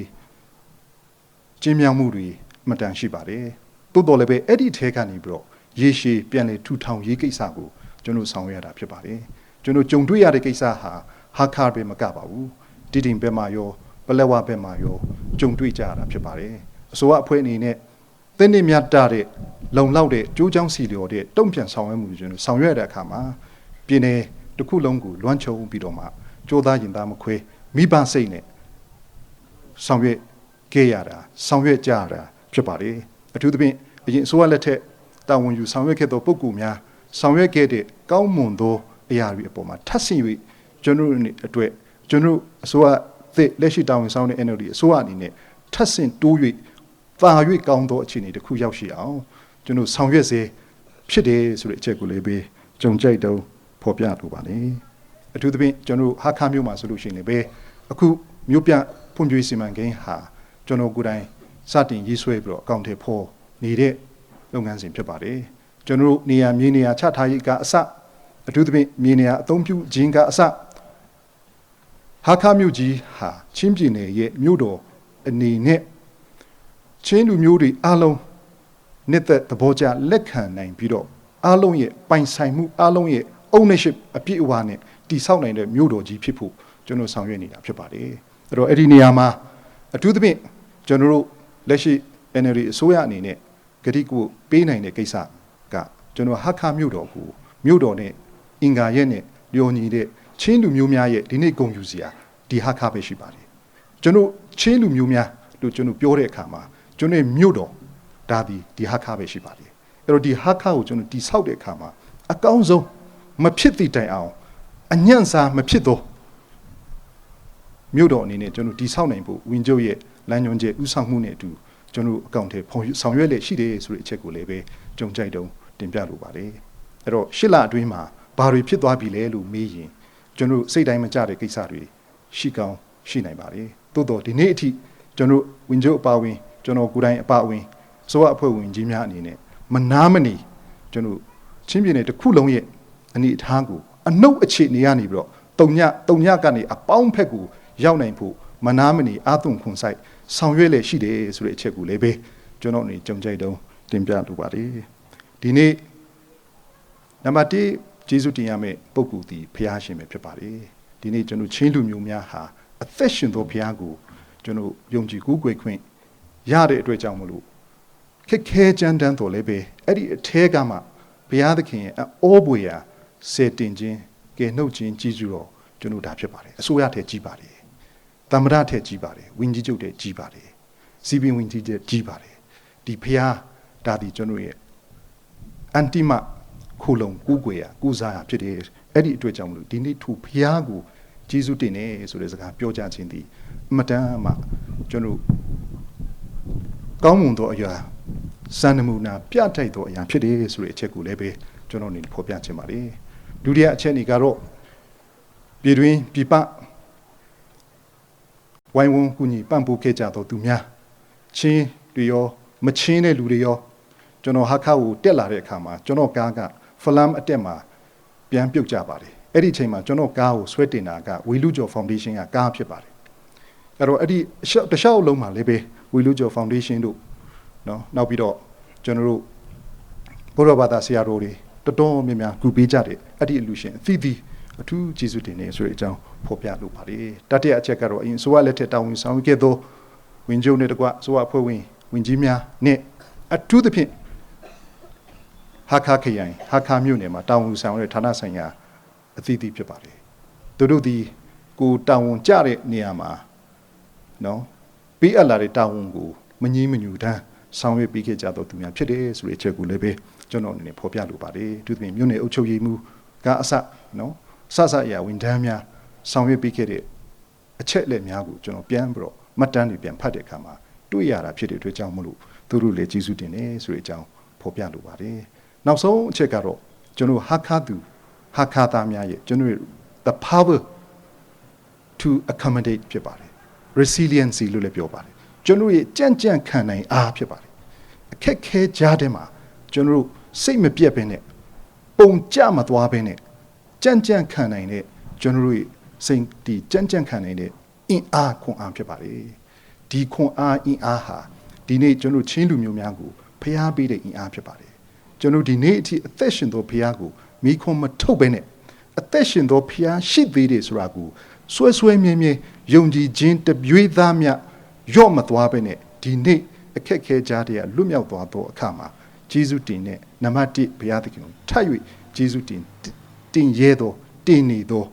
ကျင်းမြောင်မှုတွေအမတန်ရှိပါတယ်တိုးတော်လည်းပဲအဲ့ဒီထဲကနေပြီးတော့ရေရှည်ပြန်လေထူထောင်ရေးကိစ္စကိုကျွန်တော်ဆောင်ရွက်ရတာဖြစ်ပါတယ်ကျွန်တော်ကြုံတွေ့ရတဲ့ကိစ္စဟာဟာခါပဲမကပါဘူးတိတိမ်ဘက်မှာရောပလက်ဝဘက်မှာရောကြုံတွေ့ကြရတာဖြစ်ပါတယ်အစိုးရအဖွဲ့အနေနဲ့သင်းနေမြတ်တာတဲ့လုံလောက်တဲ့ကြိုးချောင်းစီလျော်တဲ့တုံ့ပြန်ဆောင်ရွက်မှုတွေကျွန်တော်ဆောင်ရွက်ရတဲ့အခါမှာပြည်내တစ်ခုလုံးကိုလွှမ်းခြုံပြီးတော့မှကြိုးသားရင်သားမခွဲမိဘစိတ်နဲ့ဆောင်ရွက်ခဲ့ရတာဆောင်ရွက်ကြရတာဖြစ်ပါတယ်အထူးသဖြင့်အရင်အစိုးရလက်ထက်တာဝန်ယူဆောင်ရွက်ခဲ့သောပုဂ္ဂိုလ်များဆောင်ရွက်ခဲ့တဲ့ကောင်းမွန်သောအရာတွေအပေါ်မှာထပ်ဆင့်၍ကျွန်တော်တို့အတွက်ကျွန်တော်အစိုးရသစ်လက်ရှိတာဝန်ဆောင်တဲ့ NLD အစိုးရအနေနဲ့ထပ်ဆင့်တိုး၍သာ၍ကောင်းသောအခြေအနေတစ်ခုရောက်ရှိအောင်ကျွန်တော်ဆောင်ရွက်စေဖြစ်တယ်ဆိုတဲ့အချက်ကိုလည်းပဲကြုံကြိုက်တုံးဖော်ပြလိုပါလေအထူးသဖြင့်ကျွန်တော်ဟာခါမျိုးမှာဆိုလို့ရှိရင်လည်းပဲအခုမြို့ပြဖွံ့ဖြိုးရေးစီမံကိန်းဟာကျွန်တော်ကိုယ်တိုင်စတင်ရေးဆွဲပြီးတော့အကောင့်ထဲဖော်နေတဲ့လုပ်ငန်းစဉ်ဖြစ်ပါတယ်ကျွန်တော်တို့နေရာမြေနေရာချထားရေးကအစအထူးသဖြင့်မြေနေရာအသုံးပြုခြင်းကအစဟာခါမြို့ကြီးဟာချင်းပြည်နယ်ရဲ့မြို့တော်အနေနဲ့ချင်းလူမျိုးတွေအားလုံးနှစ်သက်သဘောကျလက်ခံနိုင်ပြီးတော့အားလုံးရဲ့ပိုင်ဆိုင်မှုအားလုံးရဲ့ ownership အပြည့်အဝနဲ့တည်ဆောက်နိုင်တဲ့မြို့တော်ကြီးဖြစ်ဖို့ကျွန်တော်ဆောင်ရွက်နေတာဖြစ်ပါတယ်အဲ့တော့အဲ့ဒီနေရာမှာအထူးသဖြင့်ကျွန်တော်တို့လက်ရှိ NLD အစိုးရအနေနဲ့ဂတိကိုပေးနိုင်တဲ့ကိစ္စကကျွန်တော်ဟာခါမြို့တော်ကိုမြို့တော်နဲ့အင်္ဂါရက်နဲ့လျော်ညီတဲ့ချင်းလူမျိုးများရဲ့ဒီနေ့ဂုဏ်ယူစရာဒီဟာခါပဲရှိပါတယ်ကျွန်တော်ချင်းလူမျိုးများလို့ကျွန်တော်ပြောတဲ့အခါမှာကျွန်တော်မြို့တော်ဒါဒီဒီဟာခါပဲရှိပါတယ်အဲ့တော့ဒီဟာခါကိုကျွန်တော်တိဆောက်တဲ့အခါမှာအကောင်းဆုံးမဖြစ်သည့်တိုင်အောင်အညံ့စားမဖြစ်သောမြို့တော်အနေနဲ့ကျွန်တော်တိဆောက်နိုင်ဖို့ဝင်းကျုပ်ရဲ့လမ်းညွှန်ချက်ဥဆောင်မှုနဲ့အတူကျွန်တော်အကောင့်ထဲဖော်ဆောင်ရွက်လက်ရှိတယ်ဆိုတဲ့အချက်ကိုလည်းပဲကြုံကြိုက်တုံးတင်ပြလိုပါတယ်အဲ့တော့ရှစ်လအတွင်းမှာဘာတွေဖြစ်သွားပြီလဲလို့မေးရင်ကျွန်တော်စိတ်တိုင်းမကြတဲ့ကိစ္စတွေရှိကောင်းရှိနိုင်ပါတယ်သို့တော့ဒီနေ့အထိကျွန်တော်ဝင်းကျုပ်အပါဝင်ကျွန်တော်ကိုယ်တိုင်အပါဝင်အစိုးရအဖွဲ့ဝင်ကြီးများအနေနဲ့မနာမနေကျွန်တော်ချင်းပြည်နယ်တစ်ခုလုံးရဲ့အနေအထားကိုအနှုတ်အခြေအနေကနေပြီးတော့တုံညတုံညကနေအပေါင်းဖက်ကိုရောက်နိုင်ဖို့မနာမနေအာသွန်ခွန်ဆိုင်ဆောင်ရွက်လေရှိတယ်ဆိုတဲ့အချက်ကိုလည်းပဲကျွန်တော်အနေကြုံကြိုက်တုံးတင်ပြလိုပါတယ်ဒီနေ့နံပါတ်1ကျေးဇူးတင်ရမယ့်ပုဂ္ဂိုလ်ဒီဖျားရှင်ပဲဖြစ်ပါတယ်ဒီနေ့ကျွန်တော်ချင်းလူမျိုးများဟာအသက်ရှင်သောဖျားကိုကျွန်တော်ယုံကြည်ကိုးကွယ်ခွင့်ရတဲ့အတွက်ကြောင့်မလို့ခက်ခဲကြမ်းတမ်းတော်လည်းပဲအဲ့ဒီအထဲကမှဘုရားသခင်ရဲ့အောပွေရာစေတင်ခြင်းကဲနှုတ်ခြင်းကြီးစုတော်ကျွန်တော်ဒါဖြစ်ပါတယ်အစိုးရထဲကြီးပါတယ်တမ္မရထဲကြီးပါတယ်ဝင်းကြီးချုပ်တဲ့ကြီးပါတယ်စီပင်ဝင်းကြီးတဲ့ကြီးပါတယ်ဒီဖျားဒါဒီကျွန်တော်ရဲ့အန်တီမခုလုံကူးကွယ်ရကူစားရဖြစ်တယ်အဲ့ဒီအတွက်ကြောင့်မလို့ဒီနေ့ထူဖျားကိုဂျေစုတင်နေဆိုတဲ့စကားပြောကြခြင်းဒီအမတန်မှကျွန်တော်ကောင်းမွန်သောအရာစံနမူနာပြတိုက်သောအရာဖြစ်တယ်ဆိုတဲ့အချက်ကိုလည်းပဲကျွန်တော်အနေနဲ့ဖော်ပြချင်ပါတယ်ဒုတိယအချက်အနေကတော့ပြည်တွင်းပြည်ပဝိုင်းဝန်းကူညီပံ့ပိုးခဲ့ကြသောသူများချင်းတွေရောမချင်းတဲ့လူတွေရောကျွန်တော်ဟာခါကိုတက်လာတဲ့အခါမှာကျွန်တော်ကားကဖလမ်အတက်မှာပြန်ပြုတ်ကြပါတယ်အဲ့ဒီအချိန်မှာကျွန်တော်ကားကိုဆွဲတင်တာကဝီလူကျော်ဖောင်ဒေးရှင်းကကားဖြစ်ပါတယ်အဲ့တော့အဲ့ဒီတခြားလုံးမှာလည်းပဲဝီလူကျော်ဖောင်ဒေးရှင်းတို့နော်နောက်ပြီးတော့ကျွန်တော်တို့ ဘုရားဘာသာဆရာတော်တွေတော်တော်များများကူပေးကြတဲ့အဲ့ဒီအလူရှင်အသီးသီးအထူးကျေးဇူးတင်နေဆိုတဲ့အကြောင်းဖော်ပြလိုပါတယ်။တတိယအချက်ကတော့အရင်ဆိုရလက်ထက်တာဝန်ဆောင်ခဲ့သောဝင်ကျုံနဲ့တကွအစိုးရအဖွဲ့ဝင်ဝင်ကြီးများနဲ့အထူးသဖြင့်ဟာခါခရိုင်ဟာခါမြို့နယ်မှာတာဝန်ဆောင်တဲ့ဌာနဆိုင်ရာအသီးသီးဖြစ်ပါတယ်။သူတို့ဒီကိုတာဝန်ကျတဲ့နေရာမှာနော်ပေးအပ်လာတဲ့တာဝန်ကိုမငြင်းမညူတမ်းဆောင်ရွက်ပေးခဲ့ကြတော့သူများဖြစ်တယ်ဆိုတဲ့အချက်ကိုလည်းပဲကျွန်တော်အနေနဲ့ဖော်ပြလိုပါတယ်။သူသဖြင့်မြို့နယ်အုပ်ချုပ်ရေးမှူးကအစနော်ဆဆအရာဝန်ထမ်းများဆောင်ရွက်ပေးခဲ့တဲ့အချက်လက်များကိုကျွန်တော်ပြန်ပြီးတော့မှတ်တမ်းတွေပြန်ဖတ်တဲ့အခါမှာတွေ့ရတာဖြစ်တဲ့အတွက်ကြောင့်မလို့သူတို့လည်းကျေးဇူးတင်တယ်ဆိုတဲ့အကြောင်းဖော်ပြလိုပါတယ်။နောက်ဆုံးအချက်ကတော့ကျွန်တော်ဟာခါသူဟာခါသားများရဲ့ကျွန်တော် the power to accommodate ဖြစ်ပါတယ် resiliency လို့လည်းပြောပါတယ်ကျွန်တော်ရဲ့ကြံ့ကြံ့ခံနိုင်အားဖြစ်ပါတယ်အခက်ခဲကြားတဲ့မှာကျွန်တော်တို့စိတ်မပြတ်ဘဲနဲ့ပုံကြမသွားဘဲနဲ့ကြံ့ကြံ့ခံနိုင်တဲ့ကျွန်တော်တို့ရဲ့စိတ်ဒီကြံ့ကြံ့ခံနိုင်တဲ့အင်အားခွန်အားဖြစ်ပါတယ်ဒီခွန်အားအင်အားဟာဒီနေ့ကျွန်တော်ချင်းလူမျိုးများကိုဖျားပေးတဲ့အင်အားဖြစ်ပါတယ်ကျွန်တော်ဒီနေ့အထိအသက်ရှင်သောဖျားကိုမိခွန်မထုတ်ဘဲနဲ့အသက်ရှင်သောဖျားရှိသေးတယ်ဆိုတာကိုဆွဲဆွဲမြဲမြဲယုံကြည်ခြင်းတပြွေးသားမြရော့မသွားဘဲနဲ့ဒီနေ့အခက်ခဲကြားတဲ့လွတ်မြောက်သွားသောအခါမှာဂျေဇုတင်တဲ့နံပါတ်1ဘုရားသခင်ကိုထပ်၍ဂျေဇုတင်တင်ရဲသောတင်နေသော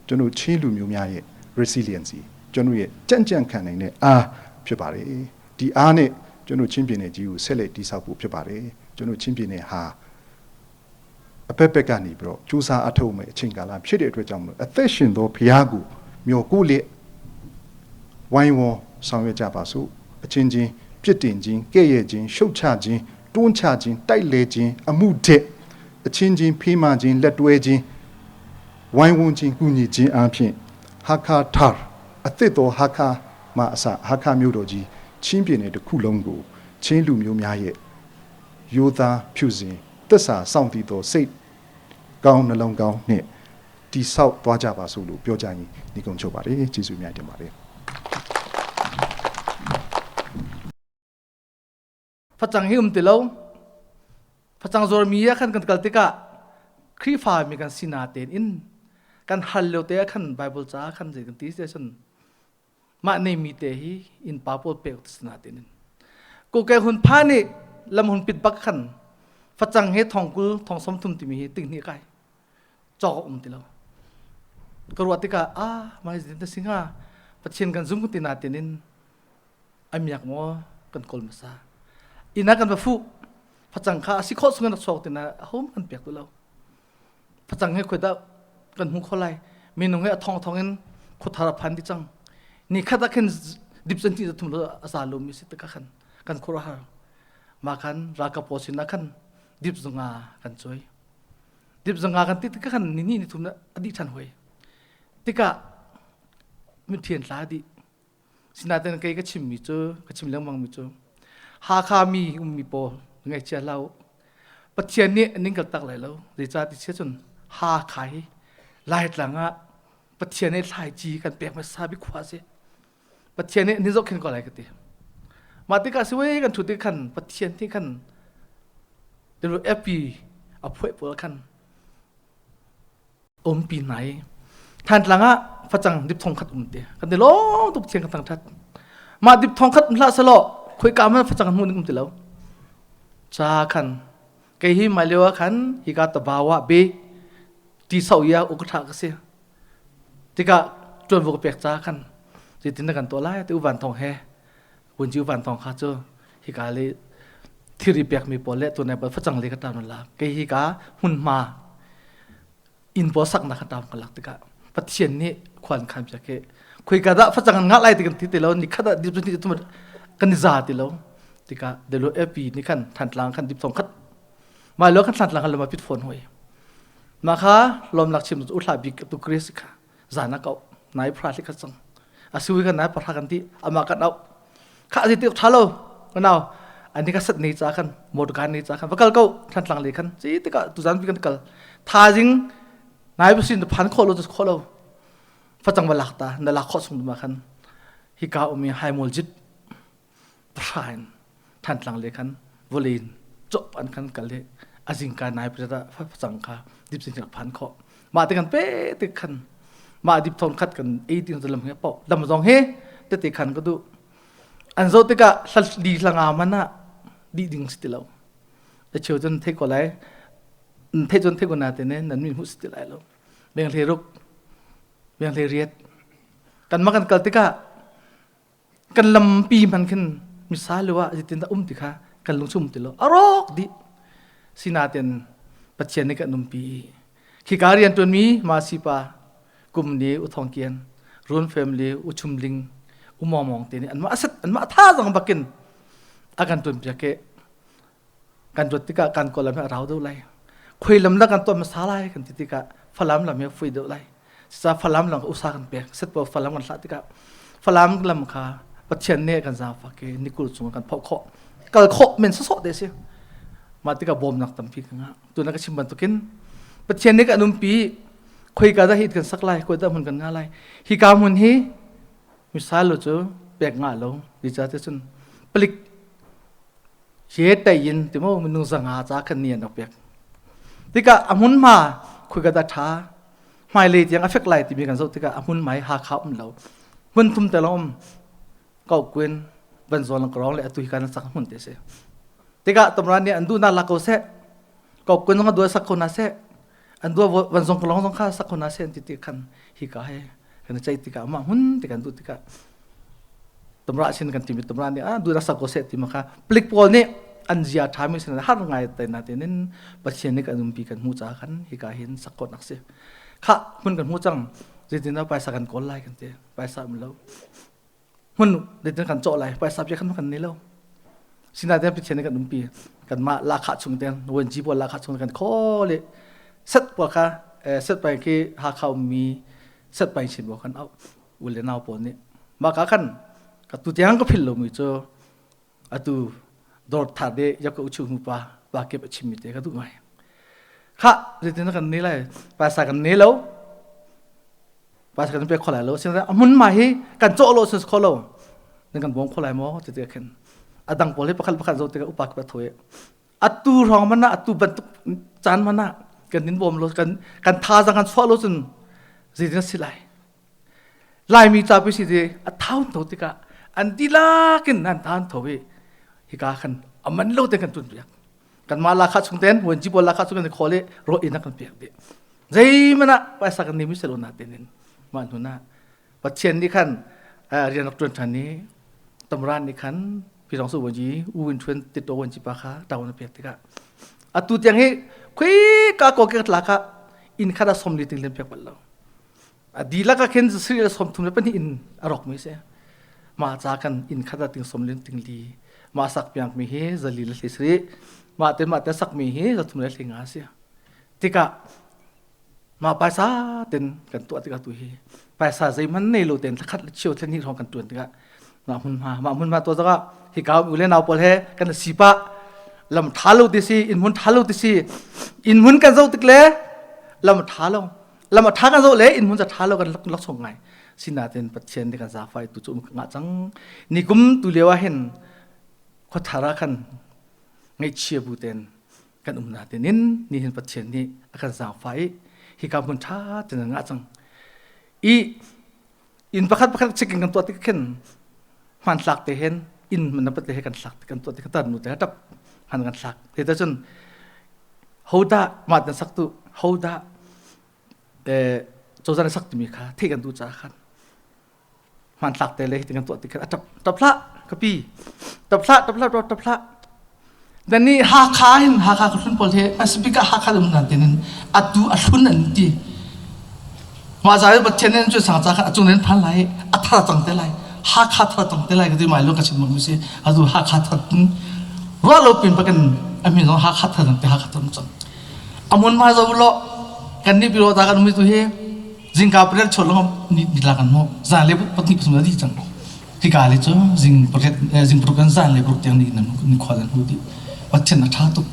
ကျွန်တော်ချင်းလူမျိုးများရဲ့ resiliency ကျွန်တော်ရဲ့ကြံ့ကြံ့ခံနိုင်တဲ့အားဖြစ်ပါတယ်ဒီအားနဲ့ကျွန်တော်ချင်းပြည်နယ်ကြီးကိုဆက်လက်တည်ဆောက်ဖို့ဖြစ်ပါတယ်ကျွန်တော်ချင်းပြည်နယ်ဟာအဖက်ဖက်ကနေပြီးတော့စူးစမ်းအထောက်မဲ့အချိန်ကာလဖြစ်တဲ့အတွက်ကြောင့်မလို့အသက်ရှင်သောဘုရားကိုမျှော်ကိုလက်ဝိုင်းဝန်းဆောင်ရွက်ကြပါစို့အချင်းချင်းပြစ်တင်ခြင်းကဲ့ရဲ့ခြင်းရှုတ်ချခြင်းတွန်းချခြင်းတိုက်လဲခြင်းအမှုတဲ့အချင်းချင်းဖေးမခြင်းလက်တွဲခြင်းဝိုင်းဝန်းခြင်းကုညီခြင်းအပြင်ဟာခါထာအသစ်တော်ဟာခါမအစဟာခါမျိုးတော်ကြီးချင်းပြည်နယ်တစ်ခုလုံးကိုချင်းလူမျိုးများရဲ့ရိုးသားဖြူစင်သစ္စာစောင့်တည်သောစိတ်ကောင်းနှလုံးကောင်းနှင့်တိဆောက်သွားကြပါစို့လို့ပြောကြရင်ဒီကုန်းချုပ်ပါတယ်ကျေးဇူးများတင်ပါတယ် Facang hi um ti lo. Facang zuar mi ah khan kan kal tikah Khrihfa mi kan si natein in kan hal lio te ah khan Bible ca khan zei kan ti si ahcun mah nei mi te hi inn pa pawl pek ti si natein in kokek hun pha nih lam hun pit bak khan facang he thong kul thong som thum timi hi ting hnih kai cawk a um ti lo. Ka ruah tikah ah mai zin ta singa Pathian kan zum ti natein in a miak maw kan kawl hmasa inn ah kan va fuh facang kha a si khawh chung in rak chuak tina hom kan pek tu lo facang he khoi dah kan hmu kho lai minung he a thong thong in khuathar a phan di cang ni khat ah khin dip chan ti thum lo a za lo mi si te ka khan kan khur har ma khan ralkap pawl sin ah khan dip zunga kan choi dip zunga kan ti ka khan ni ni ni thum na adi than hoi tika mi thian tla di Sinain kei ka chimmi cu ka chim lengmangmi cu Hakha mi ummi pawl ngaihchia hlah u. Pathian nih an in kaltak lai lo. Zeicah ti sia cun Hakha hi Laitlang ah Pathian nih thlaici kan pek hmasa bik khua a si. Pathian nih ni zohkhenh ko lai ka ti. Mah tikah si wei kan ṭhut tik khan Pathian nih khan FP a phuah pawl khan umpi hna i Thantlang ah facang dip thong khat um te kan ti lawng tuk thiang kan thang that mah dip thong khat hlah selaw khoi ka man facang hmu ning um ti lo cha khan kei hi mai leo khan hi ka tabawa be ti sau ya u ka tha ka si tika tuan vo ka pek cha khan ti tin kan to lai te u van thong he kun ji van thong kha chu hi ka le thiri pek mi pol le tu ne pa facang le ka tam la kei hi ka hun ma inn pawl saknak kha tam ka lak tikah Pathian nih khuan khan piak hi khuika dah facang an ngah lai ti kan ti ti lo ni khat ah dip ni tum kan i za ti lo tikah delo AP ni khan Thantlang khan dip thong khat mai lo khan Thantlang khan lama pit phone hoi ma kha lom lak chim u thla bik tu Chris kha zana kau nai phra li kha chang asiwi kan nai phra kan ti ama kan au kha ti ti tha lo nau ani ka sat nei cha khan mot gan nei cha khan vakal ko than tlang le khan chi te ka tu zan bi kan kal tha jing nai bu sin phan kho lo kho lo facang wa lak ta na lak kho sung ma khan hi ka umi hai mol jit prain than tlang le khan volin chop an khan kal le A zingka nai pret ah facang kha dip sin rak phan khawh. Mah te kan pe te khan mah dip thon khat kan ei ti lam he pau dam zong he te te khan ka du an zo tikah hla li hla nga man ah di ding si ti lo. A cheu cun thei ko lai thei cun thei ko na te ne nan min hu si ti lai lo. Beng hle ruk beng hle riat kan ma kan kal tikah kan lampi man khin misa lo ah zeitin dah um ti kha kan lung sum ti lo a rawk dih sinaten Pathian nih kan umpi khika rian tuan mi ma sipa kum ni u thong kian run family u chum ling u mong mong te ni an ma asat an ma tha zong bakin a kan tuan piak ke kan ruat tikah kan kawl lam hi a rau deuh lai khui lam la kan tuah hmasa lai kan ti tikah falam lam hi a fui deuh lai sa falam lam usa kan pek set po falam kan hlah tikah falam lam kha pathian nih kan zaangfak i nikul chung kan phoh khawh kal khawh men sawsawh te si mah tikah bawmnak tampi ka ngah tuna ka chim bantukin pathian nih kan umpi khoi ka dah hi kan sak lai khoi dah hmun kan nga lai hi ka hmun hi misal lo cu pek nga lo ni ca te cun palik He tei-in timaw minung 500 ca khan ni an rak pek. Tikah a hmunhma khuika dah ṭha hmailei tiang a fek lai timi kan zoh tikah a hmunhma hi Hakha um lo. Hmun thum te lawng um. Kauhkuin, Vanzawl lang Karong le atu hi kan sak hmun te si. Tikah Tamran nih an duhnak lak ko seh. Kauhkuin zong a duah sak ko na seh. An duah Vanzong Kalong zong kha sak ko na seh an ti ti khan hi ka he kan ceih tikah mah hmun ti kan duh tikah tumra sin kan timi tumra nih ah duh sak ko seh ti ma kha plik pawl nih an zia ṭha mi sin har ngai te na tenin Pathian nih kan umpi kan hmu ca khan hika hin sak ko nak si kha hmun kan hmu cang zeitin dah paisa kan kawl lai kan ti paisa um lo hmun zeitin kan cawh lai paisa pia khan kan nei lo sinain Pathian nih kan umpi kanmah lahkhah chung ten vuanci pawl lahkhah chung kan khawl i set pawl kha set pai khi Hakha ummi set pai chin pawl kan auh u le nau pawl nih mah ka khan ka tu tiang ka phil lomi cu atu dawr thar de yak ka uchu mu pa pa kep a chimmi te ka duh ngai kha zeitin kan ne lai paisa kan ne lo paisa kan pe kho lai lo sin a mun ma hi kan cawh lo sin kho lo nan kan bawm kho lai maw ti te khin a dang pawl hi pakhat pakhat zo te upa ka thoi atu rong mana atu bantuk caan mana kan nin bawm lo kan kan thazang kan chuah lo cun zeitin si lai Laimi ca pi si ti a thaun tho tikah an dilakin an thaun tho i hika khan a man lo te kan tun piak kanmah lakha chung ten vuanci pawl lakha chung kan khawl i ro in kan pek dih zeihmanh ah paisa kan nimi selo na tenin mah hnu na Pathian nih khan rian rak ṭuan ṭhan i tamran nih khan pirong su vuanci u win ṭhuan tito vuanci pa kha ṭawan a pek tikah atu tiang hi khui ka ko ke tla kha inn khat a som li ting len pek bal lo a dihlak ah khin sri le 32 in a rawk mi si mah ca kan inn khat ah ting som len ting li mah sak piak mi hi zali le thli sri mah te mah te sak mi hi zathum le thli nga si tikah mah paisa ten kan tuah tikah tu hi paisa zeihmanh nei lo ten thlakhat le cheu thlen hi hrawng kan tuan tikah mah hmun hma mah hmun hma to zakah hi ka u le nau pawl he kan si pa lam tha lo ti si inn hmun tha lo ti si inn hmun kan zo tik le lam tha lo lam a ṭha kan zoh le inn hmun ca ṭha lo kan lak chung ngai sinain Pathian nih kan zaafai tu cu um ngah cang nikum tu lio ah hin khuathar ah khan ngaihchia bu ten kan um na tenin ni hin Pathian nih a kan zaangfah i hika hmun ṭha ten ngah cang i inn pakhat pakhat checking kan tuah tik khin hmanthlak te hen inn man pat le he kan thlak kan tuah tik tan nu te tap han kan thlak te ta cun hodah mah tan sak tu hodah cozah sak timi kha thei kan du ca khan hmanthlak te le hitin kan tuah tik khan a tap tap hlah kapi tap hlah tap hlah tap hlah dan ni Hakha hin Hakha ka hlun pawl he asibika Hakha dum nan tinin atu a hlun an ti mah zai Pathian in cu sang ca kha achung nen phan lai a thar cang te lai Hakha thar cang te lai ka ti mai lo ka chim mu si atu Hakha thar ruah lo pin pakan amin zong Hakha thar cang te Hakha thar cang amun ma zo lo kan ni biro ta kan mi tu hi zingka pret chol long ni ni la kan mo zan le patni pasum di cang hika le cu zing pret zing pruk kan zan le pruk tiang ni nan ni khwa lan hu di pathian a tha tuk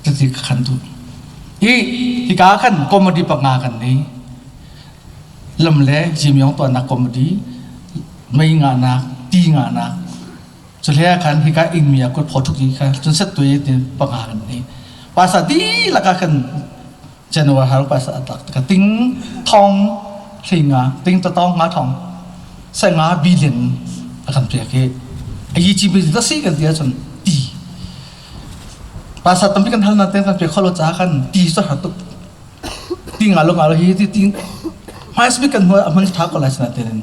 tati khan tu hi hika khan comedy panga kan nei lam le jimyong to nak comedy mei nga nak ti nga nak Cuhlei ah khan hika ingmi ah kut phaw ṭhuk i kha cun set tu i ti panga kan nei. Pasa dihlak ah khan January har pasa a tlak ka ting thong hlinga ting tatong nga thong sai nga billion a kan pek i a yi chi bi da si kan ti ahcun ti pasa tampi kan hal na ten kan pe kholo cha kan ti so har tuk ti nga lo nga lo hi ti ti hmai speak kan hmu a hmun tha ko lai sana ten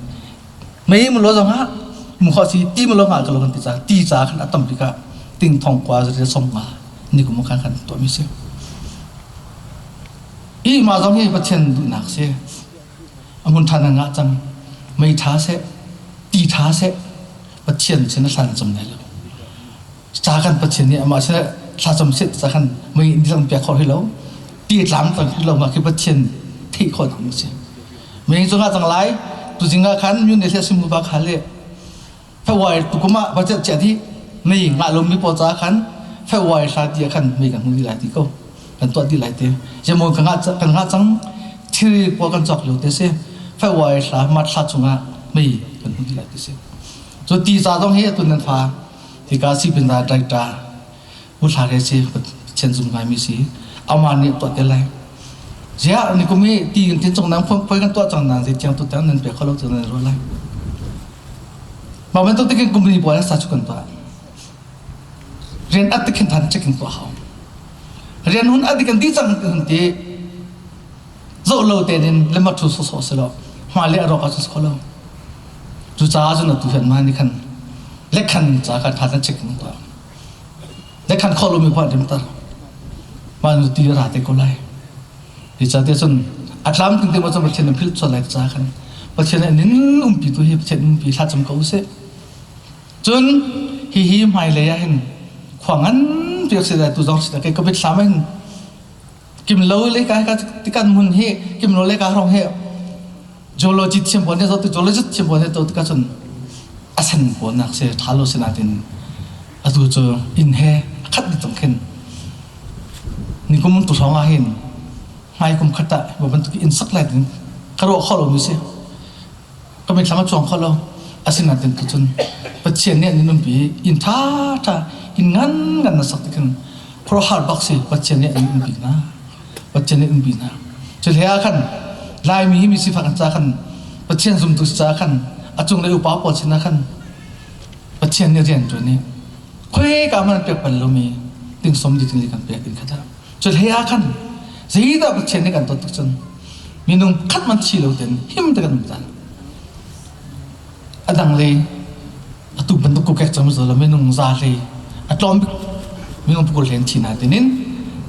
mei mu lo zong ah mu kho si ti mu lo nga ka lo kan ti cha ti cha khan a tam bik ah ting thong kwa za som nga ni kum khan kan to mi si i ma zong hi Pathian duhnak si a mun than nga cang mei tha se ti tha se Pathian sin a hlan cham lai lo ca kan Pathian nih amah sin thlacam sit ca khan mei in lang pek kho hi lo ti tlang tang hi lo ma khi Pathian theih khawh nak si mei cu nga cang lai tu zinga khan myun le sim ba kha le February tukuma budget chia di mei nga lo mi pawl ca khan February thla ti khan mei kan hmu di lai ti ko kan tuah di lai te jemo kan nga kan nga cang thil pawl kan cawk lio te si February thla March thla chungah mei kan hmu di lai ti si cu ti ca zong hi atun nan fa hika sipin da director u thla re si chen zum ngai mi si ama nih tuah te lai zia ni kum hi ti kan tin chong nang phoi phoi kan tuah chang nang zi chiang tu tang nan pe kholo chu nan ro lai ma ban tu tikin company pawl sa chu kan tuah rian at tikin than checking tuah hau rian hun at kan ti chang kan ti zo lo te din le ma thu so so se lo hma le ro ka chu kholo cu caah cun atu hian mah nih khan lekhan ca kha ṭha tein checking tuah lekhan khawh lomi khuah rim tar mah nu ti ra te ko lai hi ca te cun a tlam ting te ma cun Pathian phil chuan lai ca khan Pathian nin umpi tu hi Pathian umpi thla cam ko usih cun hi hi hmailei ah hin khua ngan piak si lai tu zong si kai ka bit thlam hin kim lo le ka ka tikan mun hi kim lo le ka rong hi Geology thiam pawl nih zoh geologist thiam pawl nih zoh tikah cun a sen pawl nak si ṭha lo si nain atu cu inn he a khat dih cang khin nikum tu hrawng ah hin hmai kum khat ah hi bantuk inn sak lai ding ka ruah kho lomi si ka mitthlam a cuang kho lo asinain tu cun Pathian nih an nunpi inn ṭha ṭha inn ngan ngan na sak tikin khuaruahhar bak si Pathian nih an nunpi hna Pathian nih an bi hna. Cu hlei ah khan Laimi hi mi sifak an ca khan Pathian zumtu ca khan a cunglei upa pawl sinah khan Pathian nih rian ṭuan i khuika hmanh an pek bal lomi tingsom di ting kan pek in khat ah cu hlei ah khan zeidah Pathian nih kan ton tuk cun minung khat man thi lo ten him te kan um cang a dang lei atu bantuk kokek cang zo lo minung za hlei a tlawm bik minung pakul hlen thi na tinin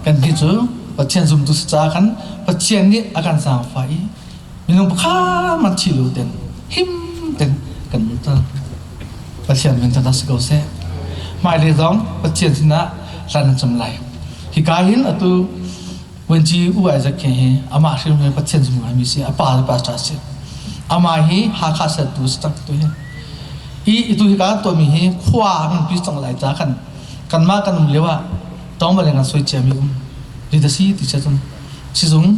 kan hi cu Pathian zumtu si ca khan Pathian nih a kan zaangfah i minung pakhat man thi lo ten him ten kan um tal Pathian min tan si ko seh hmailei zong Pathian sinah hlan an cam lai hika hin atu Wenci U Isaac hi amah hrim hi Pathian zum ngaimi si a pa le pastor si amah hi Hakha sertu si tak tu hi hi itu hi ka tuahmi hi khua kan pi cang lai ca kan kanmah kan um lio ah tawng bale ngan soi ciami um ri da si ti cun sizung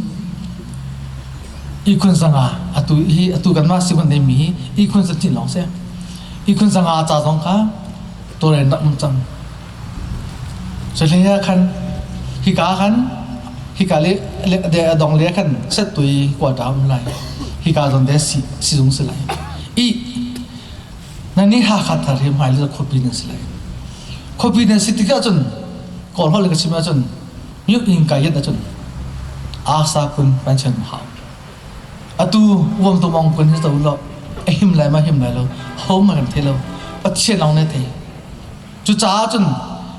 ikhun zanga atu hi atu kanmah si kan nei mi hi ikhun zati lawng si ikhun zanga ca zong kha toren rak um cang Cuhlei ah khan hika khan hika le le a dong le khan settui quarter um lai. Hika zawn te si sizung si lai. I nan ni Hakha thar hi hmai le khuapi nan si lai. Khuapi nan si tikah cun Kawl holh ka chim ahcun mute in kai yet ahcun asa kun pan chen hau. Atu uam tu mong kun hi to lo a him lai ma him lai lo ho ma kan thei lo Pathian lawng ne thei. Cucaah cun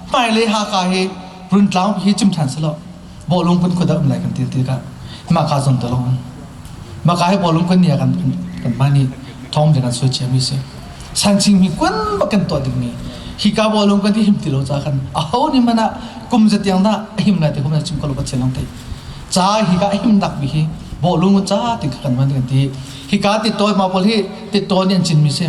hmailei Haka hi Runtlang hi chim ṭhan selaw bawlung kun khuada um lai kan ti tikah maka zong te lawng maka hi bawlung kun nia kan kan hman i thawng kan soi cia mi si sanching mi kun bak kan tuah ding mi hika bawlung kan ti him ti lo ca kan a ho ni mana kum zatiang da him lai te kum chim ko lo pathian long te ca hika him dak mi hi bawlung ca ti kan man kan ti hika ti toy ma pol hi ti toy ni an chin mi si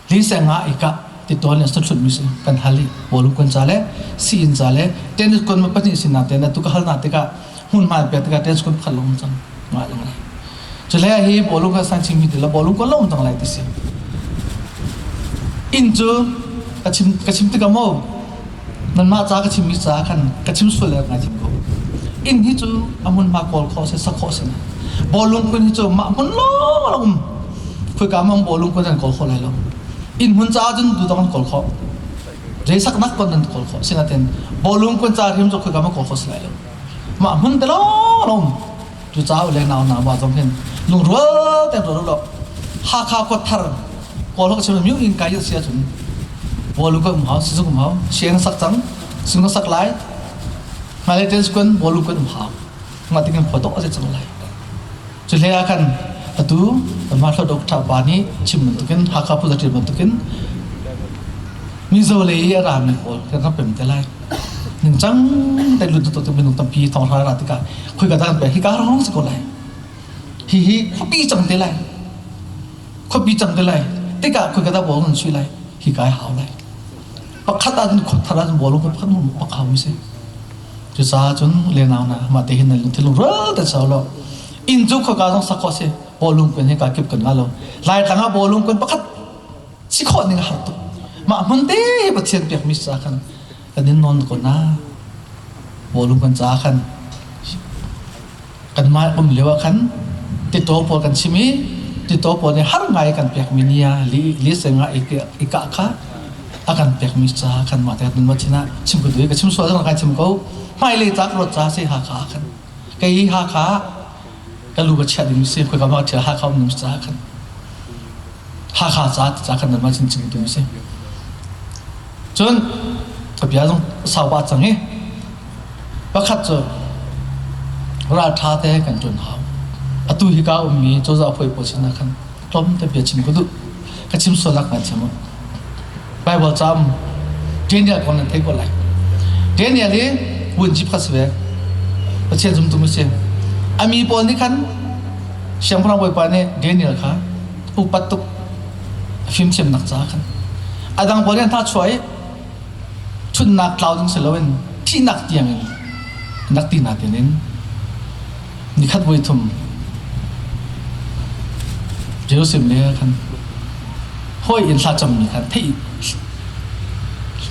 Liseng ah i kah ti tawn le suthlut mi si kan hal i bawlung kun ca le sii-inn ca le tennis kun ma pahnih sinak te na tu ka hal na tikah hmunhma pek tikah tennis kun pakhat lawng cang ngah lang lai cule hi bawlung ka sang chim mi ti la bawlung kun lawng cang lai ti si inn cu ka chim ka chim tikah mo. Nanmah ca ka chimmi ca khan ka chim sual le ngai chim ko. Inn hi cu a hmunhma kawl khawh si, sak khawh si. Bawlung kun hi cu mah hmun lawng um. Khoika mang bawlung kun an kawl khawh lai lo. Inn hmun caah cun duh an kawl khawh. Zei saknak kon an kawl khawh. Sinain bawlung kun ca hrim cu khoika ma kawl khawh si lai lo. Mah hmun te lawng um. Cu ca le nau na ma zong hin lungrual te ro lo. Hakha khua thar kawl ho chim miu in kai sia cun bawlung kan um hau sizung um hau siang sak cang sing sak lai ngai ten kun bawlung kan um hau nga ting khua to se cang lai cu hlei ah khan atu ma thlo dok tha pa nih chim bantukin Hakha pu zaṭil bantukin Mizo lei a rami pawl kan rak pem te lai ningcang te lut tu minung tampi thong hra ra tikah khoi ka dan pe hi ka rong si ko lai hi hi khuapi cang te lai khuapi cang te lai tikah khoi ka da bol nan sui lai hi kai hau lai pakhat ah cun thar ah cun bol ko pakhat mu pakhau mi si cucaah cun lenau na mah te hin nan lungthin lungrual te sau lo inn cu khoika zong sak khawh si bawlung kun hi ka kip kan nga lo laitlang ah bawlung kun pakhat si khawh ning a har tuk mah hmun te Pathian pek mi sa khan kan in non ko na bawlung kan ca khan kanmah um lio ah khan titaw pawl kan chim i titaw pawl nih har ngai kan pekmi ni ah li li senga i kah kha a kan pekmi ca khan mah te kan chin ah chim ko dui ka chim sual zong kai chim ko hmailei ca ka ruat ca si Hakha khan kei Hakha ka lu ka chiah ding si khoi ka ma thial Hakha um ca khan Hakha ca ca khan nan ma chin chim tu si cun ka bia zong sau ba cang i Pakhat cu ralṭha te kan ṭuan hau. Atu hika ummi cozah hawi pawl sinah khan tlawmte bia chim ka duh. Ka chim sualnak ngai chim u. Bible cam Daniel kong nan thei ko lai. Daniel hi vunci pakhat si ve. Pathian zumtu mu si. A mi pawl nih khan Siangpahrang Bawipa nih Daniel kha upat tuk fimthiamnak caah khan a dang pawl nih an tha chuah i ṭhutnak tlau ding si loin thihnak tiangin nak ti natin in nikhat voi thum Jerusalem le khan hawi in thla cammi khan theih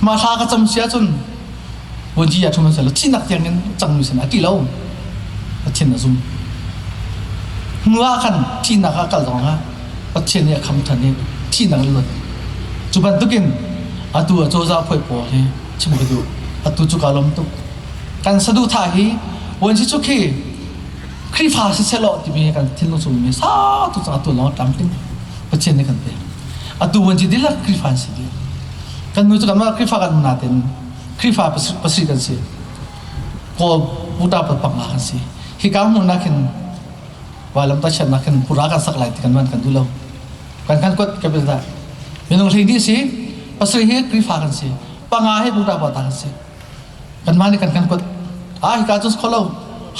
ma thla ka cam si ahcun vuanci ya thum sel thihnak tiangin cangmi sin a ti lo Pathian a zum hnu ah khan thihnak ah kal zong ah Pathian nih a kham ṭhan i thihnak in luat. Cu bantukin atu a cozah phuai pawl hi chim ka duh. Atu cu kaa lawm tuk. Kan saduhthah hi vuanci cu khi Khrihfa si sehlaw timi kan thinlung chung mi sau tu atu lawng tlamtling Pathian nih kan pek. Atu vuanci dihlak Khrihfa an si dih. Kan nu cu kanmah Khrihfa kan natin Khrihfa pasarih kan si. Kawl puta panga kan si. Hika hmun ah khin Vailam ta chiatnak khin pura kan sak lai ti kan man kan duh lo. Kan kan kuat ka bil dah. Minung hlei ni si pasarih hi Khrihfa kan si. Panga hi Buddha pa ta kan si. Kan mah nih kan kan kuat. Ah hika cu kholo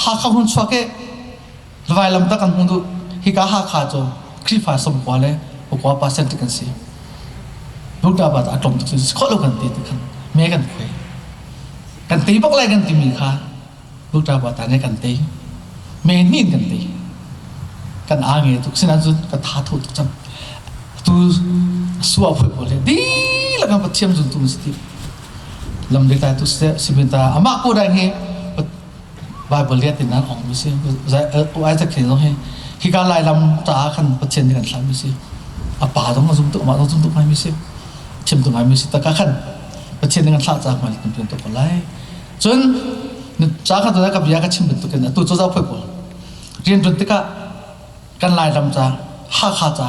Hakha hun chuak e vailam ta kan hung duh. Hika Hakha cu Khrihfa 90 le pakua percent kan si. Buddha pa ta atlom tuk si kholo kan ti ti khan me kan khuai. Kan tei bak lai kan timi kha Buddha pa ta nih kan tei. Me nin kan tei. Kan aa nge tuk sinan cun ka tha tho tuk cang. Tu suwa phoi pawl he dihlak an Pathian zun tu si ti. Lam le tai tu se sibin ta amah ko dai hi Bible le tin nan ong mi si. Ai ta khe zong hi hika lai lam ta khan Pathian nih kan thlah mi si. A pa zong a zum tuk amah zong zum tuk ngai mi si. Chim tuk ngai mi si. Ta ka khan Pathian nih kan thlah ca hmai kan tuan tuk ko lai. Cun ca kha ka bia ka chim bantukin atu cu phoi pawl rian ṭuan tikah kan Lairam ca Hakha ca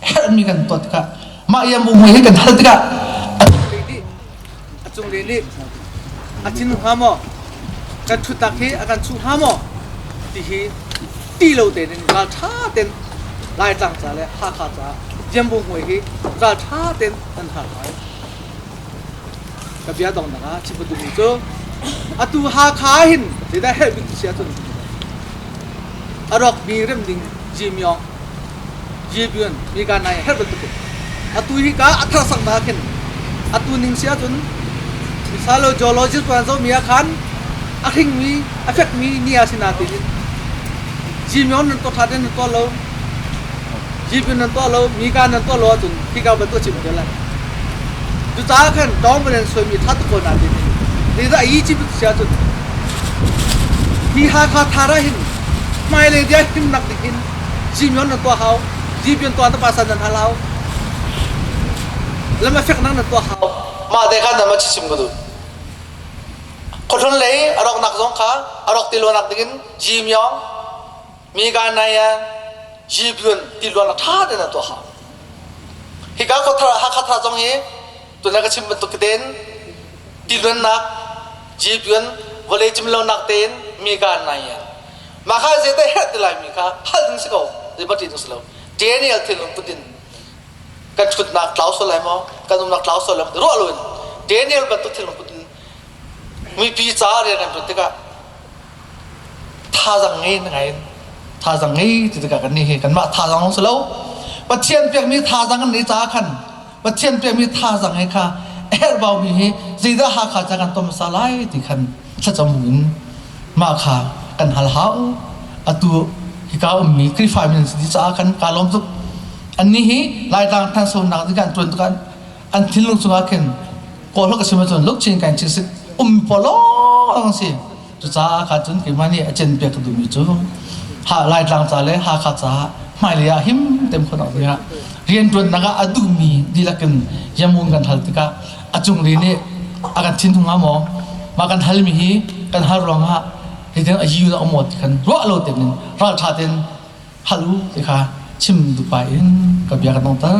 herhmi kan tuah tikah mah iam um hi kan hal tikah a cung le nih a thin hnga maw kan ṭhutnak hi a kan chuh hnga maw ti hi ti lo tein ralṭha tein Laitlang ca le Hakha ca Jambu hmuai hi ralṭha tein an hal lai. Ka bia donghnak ah chim ka duhmi cu atu Hakha hin zeidah herh bik si ahcun a rawkmi rem ding Jimyong Jibyun mika nai herh bantuk in atu hi ka a thar sak na khin atu ning si ahcun misalo geologist pan zomi ah khan a hringmi a fekmi nia si na tiin Jimyong nan to tha den nan to lo Jipin nan tuah lo, mika nan tuah lo ahcun hika bantuk chim te lai. Cucaah khan tawng nan suaimi tha tuk ko na ti. Zeidah yi ci sia cun hi Hakha thar ah hin hmailei dia himnak ding hin Jimyon na tuah hau, Jibion tuah na pasan nan hal hau. Lam a fek nang na tuah hau. Mah te khan nama chim ka duh. Khuahlun lei a rawknak zong kha a rawk ti luanak dingin Jimyong, Miga Naya, Jibion ti luan a ṭha tein a tuah hau. Hika khuathar Hakha thar zong hi tuna ka chim bantuk tein tiluannak Jibion vawlei cim lonak tein Miga Naya. Mah kha zeidah herh ti lai mi kha hal ding si ko, zei ding si lo. Daniel thinlung put in kan ṭhutnak tlau sual lai maw kan umnak tlau sual lai maw ruah loin Daniel bantuk thinlung put in mipi ca rian kan ṭuan tikah thazang ngei ngai in thazang ngei ti tikah kan nih hi kanmah thazang lawng si lo Pathian pekmi thazang kan nei caah khan Pathian pekmi thazang he kha a herhbau mi hi zeidah Hakha ca kan ton hmasa lai ti khan thlacam in mah kha kan hal hau atu hika ummi Khrihfa mi nan si caah khan kaa lawm tuk annih hi Laitlang thansonak ding kan ṭuan tukah an thinlung chungah khin kawl ka sim ahcun lukchin kan chin sik um polo ang si cucaah kha cun keimah nih a cen piak ka duhmi cu ha Laitlang ca le Hakha ca hmailei ah him tem khawh nak dingah rianṭuannak ah a duhmi dihlak in yamun kan hal tikah a cung ri nih a kan thin hnga maw mah kan halmi hi kan hal ruangah hitin a yiu na um ti khan ruah lo tein ral ṭha tein hal u ti kha chim dupa in ka bia kan dongter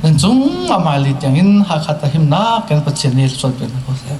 nan cung amai li tiangin Hakha ta himnak kan Pathian nih sual pe hna ko seh.